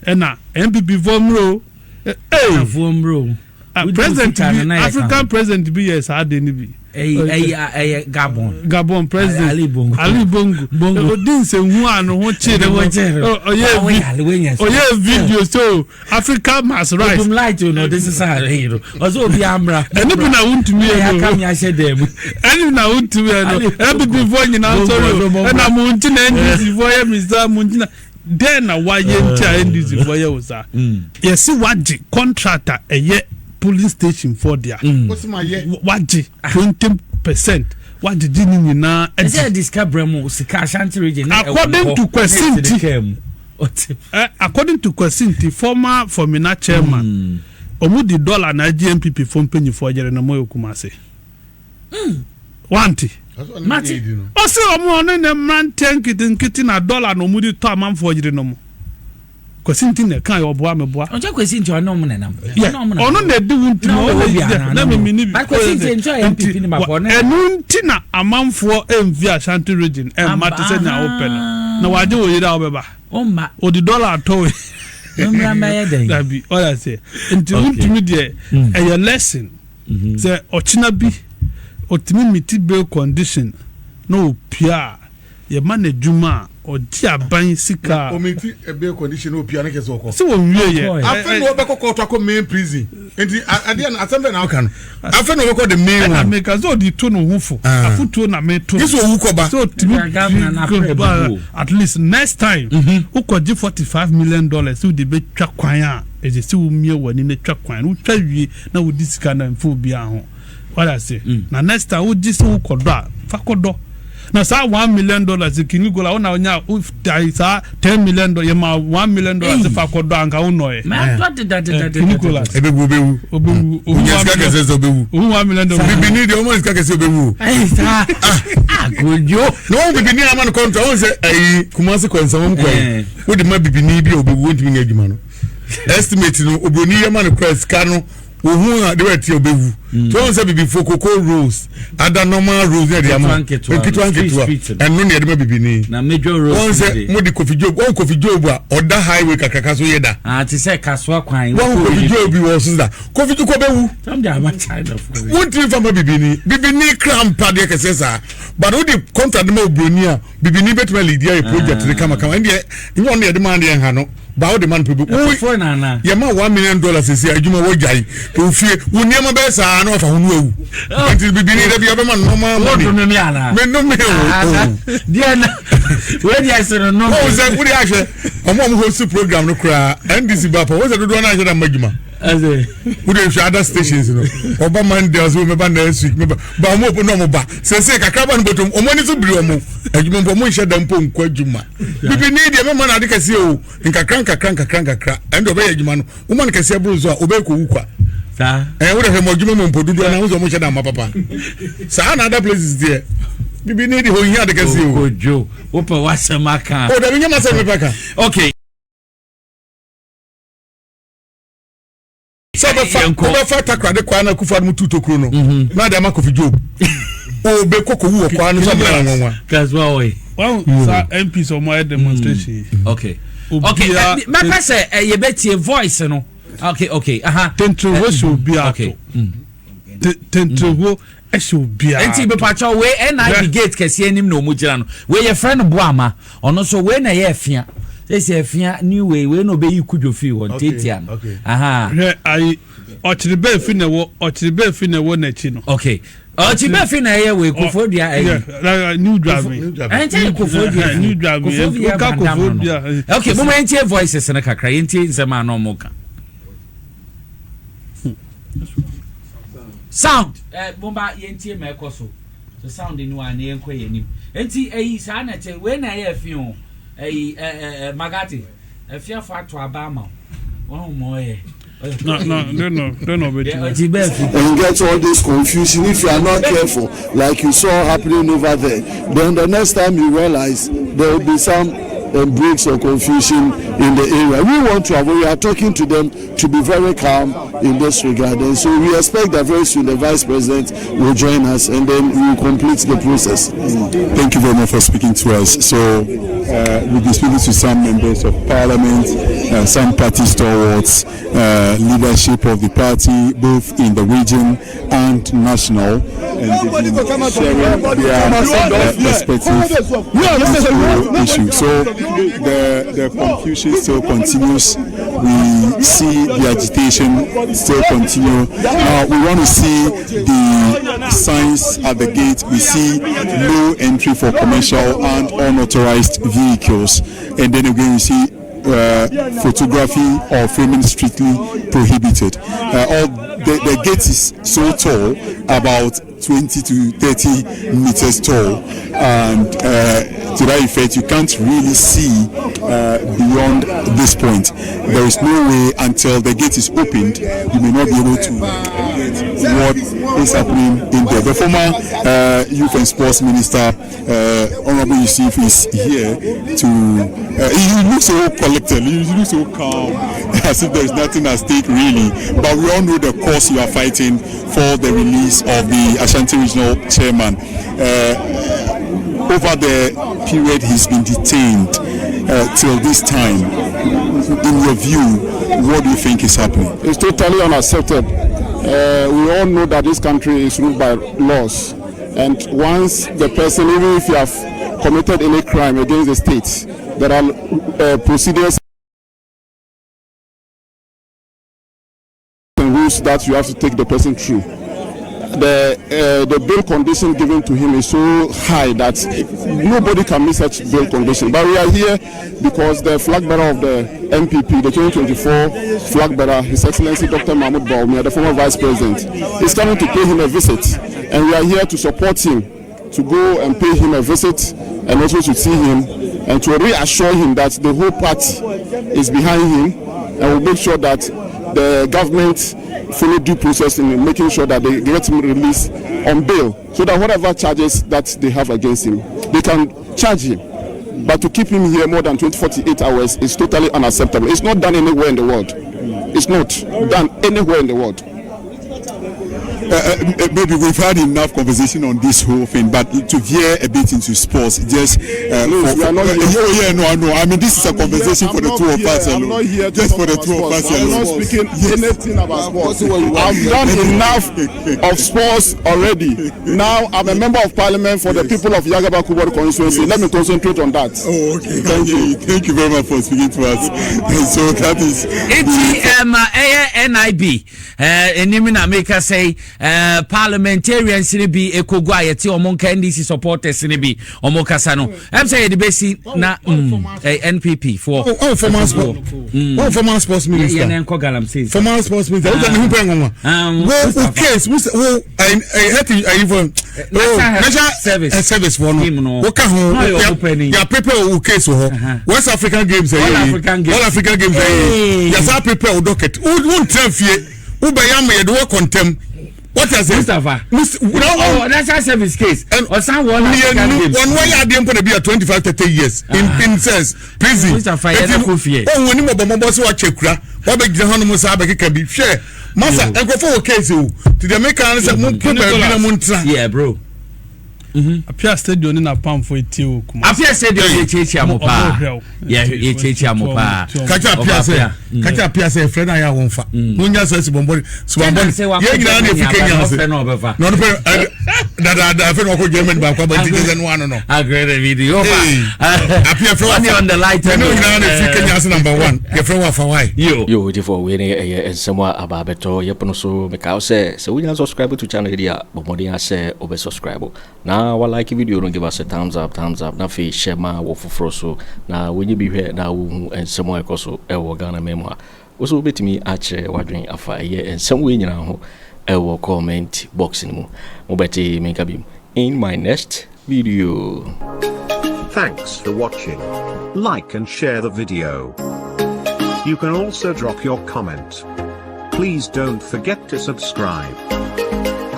ɛna NPP fɔ mmerɛ o ɛ ee.
Afoɔ mmerɛ o.
Ah,
Wodi
president
wo sika no
bi
na yɛ ka
African
ho.
president bi yɛ saa de no bi.
Ɛyɛ Gabon.
Gabon president.
Ali Bongo.
Ali Bongo.
Bongo.
Odi nsɛnhu a ne ho kyerɛ
Ne ho kyerɛ no.
Ɔyɛ
Ah, woyɛ ale, woyɛ so.
Ɔyɛ video so Africa must rise.
Odum light o na ɔde sisa ɛyi no, ɔsɛ obi amra.
Ɛno bi na wontumi yɛ
Ɛyɛ
no.
aka mi ahyɛ dɛm mu.
Ɛno bi na wontumi yɛ no.
Ali
NPP foɔ nyinaa
Bongo,
sɔre o.
Bongo.
Ɛna mo nti na NDC foɔ yɛ misa mo nti na dɛn na wayɛ nti a NDC foɔ yɛ wo saa. Yɛsi wagye contract a ɛyɛ polling station foɔ dea.
Wosi ma yɛ.
Wagye 20%, wagyegye ne nyinaa.
Ɛsɛ
ɛdi
ɛde sika brɛ mu, sika Ashanti Region na ɛwɔ
According
hɔ,
to Kwesi
na ɛsi ne
Nti.
kaa mu. Ɔte
According to Kwesi Nti, former Fomena chairman, ɔmo di dollar na agye NPP fo mpanyinfoɔ yɛrɛ na mo yɛ Kumase wanti.
Mate.
Ɔsɛ ɔmo ɔne ne mmeranteɛ nketenkete na dollar na ɔmo de tɔ amanfoɔ yere no mo. Kwesi Nti na ɛka yɛ ɔboa mi boa.
Ɔnkyɛ Kwesi Nti ɔne ɔmo nenam.
Yeah, ɔno na ɛdi wo nti
Na
ma
ɔwɔ
ɔwɔ
bi anaa?
na mi ni bi.
But Kwesi Nti nti ɔyɛ NPP ni baako, ɔne
Ɛnu nti na amanfoɔ ɛnfi Ashanti Region ɛmma te sɛ nea wopɛ no na wagye wɔ yere a wobɛba.
Ɔmma.
Ɔde dollar atɔ wɔ.
Mmra mmɛyɛ dɛn?
Dabi, ɔyɛ sɛ nti wontumi deɛ, ɛyɛ lesson sɛ ɔkyena bi ɔtumi meet bail condition na ɔpia a, yɛma n'adwuma a ɔgye aban sika a.
Omiti ebe condition opia ne kɛse ɔkɔ.
Sɛ wɔnwie yɛ.
Ɔkɔɛ.
Afei na ɔbɛkɔ kɔɔto akɔ main prison, nti adeɛ no asɛm bɛ na ɔka no, afei na ɔbɛkɔ the main
Ɛna
one.
meka sɛ ɔde to ne ho fo.
Ah.
Afotuo na meto.
Gye sɛ owu kɔba.
Sɛ ɔtumi
Ɛna governor na apɛ abubuo.
at least next time wokɔgye $45 million sɛ wode bɛtwa kwan a, ɛsɛ sɛ womie w'ani na twa kwan no, wotwa wie na wodi sika no mfa obiara ho wada ase. Na next time wogye sɛ wokɔdɔ a, fa kɔdɔ na saa $1 million kini gola wona wonya wo saa $10 million, yɛma $1 million fa kɔdɔ anka wonɔɛ.
Mɛ atɔ dedadedadeda.
Kini gola.
Ebewu, obewu.
Obewu.
Onya sika kɛse sɛ obewu.
Owu $1 million.
Bibini deɛ, ɔmo sika kɛse, obewu.
Ɛyi saa akojo.
Na wɔn bibini ama no kɔntra wɔn sɛ ɛyi Kumasi kɔnsɛn wɔn kɔ yi, wode ma bibini bi a, obewu, wɔntumi nyɛ adwuma no. Estimate no, obroni yɛ ma no kora sika no ohun a de bɛ tie, obewu. Tí wɔn sɛ bibifo cocoa roads ada, normal roads ne yɛde ama
nketewa
nketewa
nketewa,
nketewa
street, street no.
Ɛno ne yɛde ma bibini.
Na major roads
wɔn
no
sɛ
de.
mo de Kofi Job, wɔn Kofi Job a ɔda highway kakraka so yɛ da.
Ah, te sɛ kasoa kwan.
Wɔn Kofi Job bi wɔ so da, Kofi Job kɔ bɛwu.
Some de ama China fo.
Wontumi fa ma bibini, bibini kra mpa deɛ kɛseɛ saa, but wode contract ma obroni a, bibini bɛtumi a lead ayɛ project ne kamakama. Ɛndeɛ nyɛ ɔno yɛde ma deɛ nha no ba, wode ma no pɛ bi.
Ɛfoforɔ na ana.
Yɛma $1 million sisi adwuma wɔgyae ofie wo nneɛma bɛyɛ saa. a na wafa ho no awu. Nti bibini da bi ɔbɛma no normal money.
Wodome me anaa?
Me nome o.
Ah, deɛ na wei deɛ se no nome.
Wɔn sɛ wode ahwɛ ɔmo a ɔmo host program no koraa NDC ba pa wɔn sɛ dodoɔ no ahwɛ da mma adwuma. Wode hwɛ other stations no ɔba Monday ɔsɛ mɛba next week mɛba ba ɔmo opo na ɔmo ba sɛsɛ kakra ba no bɔtɔm ɔmo ani so biri ɔmo adwuma mpo ɔmo nhyɛ da mpo nkɔ adwuma. Bibini deɛ mɛma no ade kɛseɛ o nkakra nkakra nkakra nkakra ɛnde ɔbɛyɛ adwuma no. Woma no kɛseɛ boro so a, ɔbɛyɛ kɔwu kwa.
Saa.
Ɛɛ wode hwɛ mo adwuma mu mpo dodoɔ na ho sɛ ɔmo hyɛ da mma papa. Saa na other places deɛ. Bibi ne deɛ ohia ade kɛseɛ o.
Kojo, wopɛ w'asɛm aka.
O dabi nyɛ m'asɛm mepɛ ka.
Okay.
Sɛ ɔbɛfa ɔbɛfa takoradi kwan na kufa no mu tu tokuro no mhm. na ade ama Kofi Job. Obe kɔkɔ wu wɔ kwan no so amena nwanwa.
That's why.
Wɔn sa MPs ɔmo ayɛ demonstration yi.
Okay. Okay mɛpɛ sɛ eh, yɛbɛtie voice no okay okay aha
tentiriho hyɛ obiara to tentiriho hyɛ obiara
nti mepakyɛw wei nib gate kɛseɛ anim na ɔmu gyina no wei yɛfrɛ no boama ɔno nso wei na ɛyɛ afia sɛsɛ afia new wei wei na ɔbɛyi kudwo fii hɔ ntiatia no aha
hwɛ ayi ɔkyere bɛɛ fi na ɛwɔ ɔkyere bɛɛ fi na ɛwɔ n'akyi no
okay Ɔkyi bɛ fi na ɛyɛ wei kofo dua ɛyi.
New driving.
Ɛnkyɛn kofo dua
New driving.
Kofo dua bandam no. Okay, mo ma yɛn tie voices no kakra yɛn tie nsɛm a na ɔmo ka. Sound. Ɛ mo ma yɛn tie ma ɛkɔ so. So sound ni wa na yɛn kɔ yɛn anim. Nti ɛyi saa na ɛkyɛ wei na ɛyɛ ɛfi o. Ɛyi ɛ ɛ magate ɛfiafo ato aba ama wo. Wɔn mo ɔyɛ.
No, no, no, no, no, no,
and get all this confusion if you are not careful like you saw happening over there then the next time you realize there will be some um, breaks or confusion in the area. We want to avoid, we are talking to them to be very calm in this regard. And so we expect that very soon the Vice President will join us and then we will complete the process.
Mm. Thank you very much for speaking to us. So uh, we've been speaking to some members of parliament, uh, some party stalwarts, uh, leadership of the party, both in the region and national, and they've been sharing their uh, perspective on this whole issue. So the, the confusion still continues. We see the agitation still continue. Now we want to see the signs at the gate. We see no entry for commercial and unauthorized vehicles. And then again, we see uh, photography or filming strictly prohibited. Uh, all the, the gate is so tall, about 20 to 30 meters tall, and uh, to that effect, you can't really see uh, beyond this point. There is no way until the gate is opened, you may not be able to get what is happening in there. The former uh, Youth and Sports Minister, uh, Honorable Yusuf, is here to. Uh, he looks so collected, he looks so calm, as if there is nothing at stake really. But we all know the cause you are fighting for the release of the Ashanti Regional Chairman. Uh, over the period he's been detained uh, till this time, in your view, what do you think is happening?
It's totally unacceptable. Uh, we all know that this country is ruled by laws. And once the person, even if you have committed any crime against the state, there are uh, procedures and rules that you have to take the person through. The uh, the bail condition given to him is so high that nobody can meet such bail condition. But we are here because the flag bearer of the MPP, the 2024 flag bearer, His Excellency Dr. Mahmoud Bawumia, the former vice president, is coming to pay him a visit, and we are here to support him, to go and pay him a visit, and also to see him and to reassure him that the whole party is behind him and will make sure that the government follow due process in making sure that they get him released on bail so that whatever charges that they have against him, they can charge him. But to keep him here more than 20, 48 hours is totally unacceptable. It's not done anywhere in the world. It's not done anywhere in the world.
Uh, uh, maybe we've had enough conversation on this whole thing, but to veer a bit into sports, just uh,
Please,
for,
we are not
uh,
here.
oh yeah, no, I know. I mean, this is a conversation
I'm
for the
not
two of
here-
us
I'm
alone.
not here to
Just
talk
for the
about
two of
sports.
us
I'm
alone.
not speaking anything about sports. I've done enough of sports already. Now I'm a member of parliament for the people of Yagaba Kubor constituency. Let me concentrate on that.
Oh, okay.
Thank you.
Thank you very much for speaking to us. So that is
Eti ɛma ɛyɛ NIB ɛɛ anim na meka sɛ. Parliamentarians no bi ɛkɔgu a yɛte ɔmo nka NDC supporters no bi ɔmo kasa no, ɛm sɛ yɛde bɛsi na NPP foɔ.
Oh, former sport, oh, former sports minister.
Yɛn nkɔ galamsey.
Former sports minister, o jɛ ne ho pɛ nwanwa. Wo wo case wo wo ayi ayi health ayi fɔ, oh, national
service
service fɔ no, wo ka ho ya prepare wo case wɔ hɔ, West African Games ɛyɛ
All African Games,
All African Games ɛyɛ yasa prepare wo docket, wo wo n tẹ fie, wo bɛ yam yɛ de wɔ kɔntɛm. What I say?
Mustapha. Oh, national service case. Ọ̀sán wọ African Games.
Wọn wọ́n yẹ adeɛ mpo na bi yɛ 25, 30 years in cells, prison.
Mustapha yẹn kò fie.
Ohun onímọ̀ bọ̀mọ̀bọ̀ sẹ wàá kyẹ kura wọ́n bẹ gyina hɔnom saa abɛkeka bi hwɛ masa nkurɔfoɔ wɔ case o ti deɛ meka ne sɛ mo pɛ baabi na mo ntena.
Yeah, bro.
Apia Stadium ne napamfo etie o kuma.
Apia Stadium, yɛ kyiakyia mo paa, yɛ kyiakyia mo paa.
Kakyɛ Apia sɛ, kakyɛ Apia sɛ efrɛ na ayɛ a wɔn fa n'o nya sɛ sibɔnbɔni sibɔnbɔni yɛn nyinaa na efi Kenya ase na ɔno pɛ dadaada afɛ na ɔkɔ Germany baako aba nti kyesɛ no ano no.
Agre video.
Apia fɛ wa
fa on the light.
Ɛne nyinaa na efi Kenya ase number one, yɛfrɛ wa fa wae.
Yo.
Yo, tifo, wei ne ɛyɛ nsɛm a aba abɛtɔ yɛpono so. Mekaw sɛ wonya subscribe to channel yi a, bɔ mmɔden a sɛ wobɛ subscribe na wa like video no, give us a thumbs up, thumbs up, na afei hyɛ ma wɔ foforɔ so na wɔnyɛ bi hwɛ na wohu nsɛm a ɛkɔ so ɛwɔ Ghana ma mu a, wo so wobɛtumi akyerɛ w'adwene afa ɛyɛ nsɛm wei nyinaa ho ɛwɔ comment box no mu. Mobɛte menka bi in my next video.
Thanks for watching. Like and share the video. You can also drop your comment. Please don't forget to subscribe.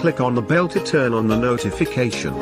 Click on the bell to turn on the notification.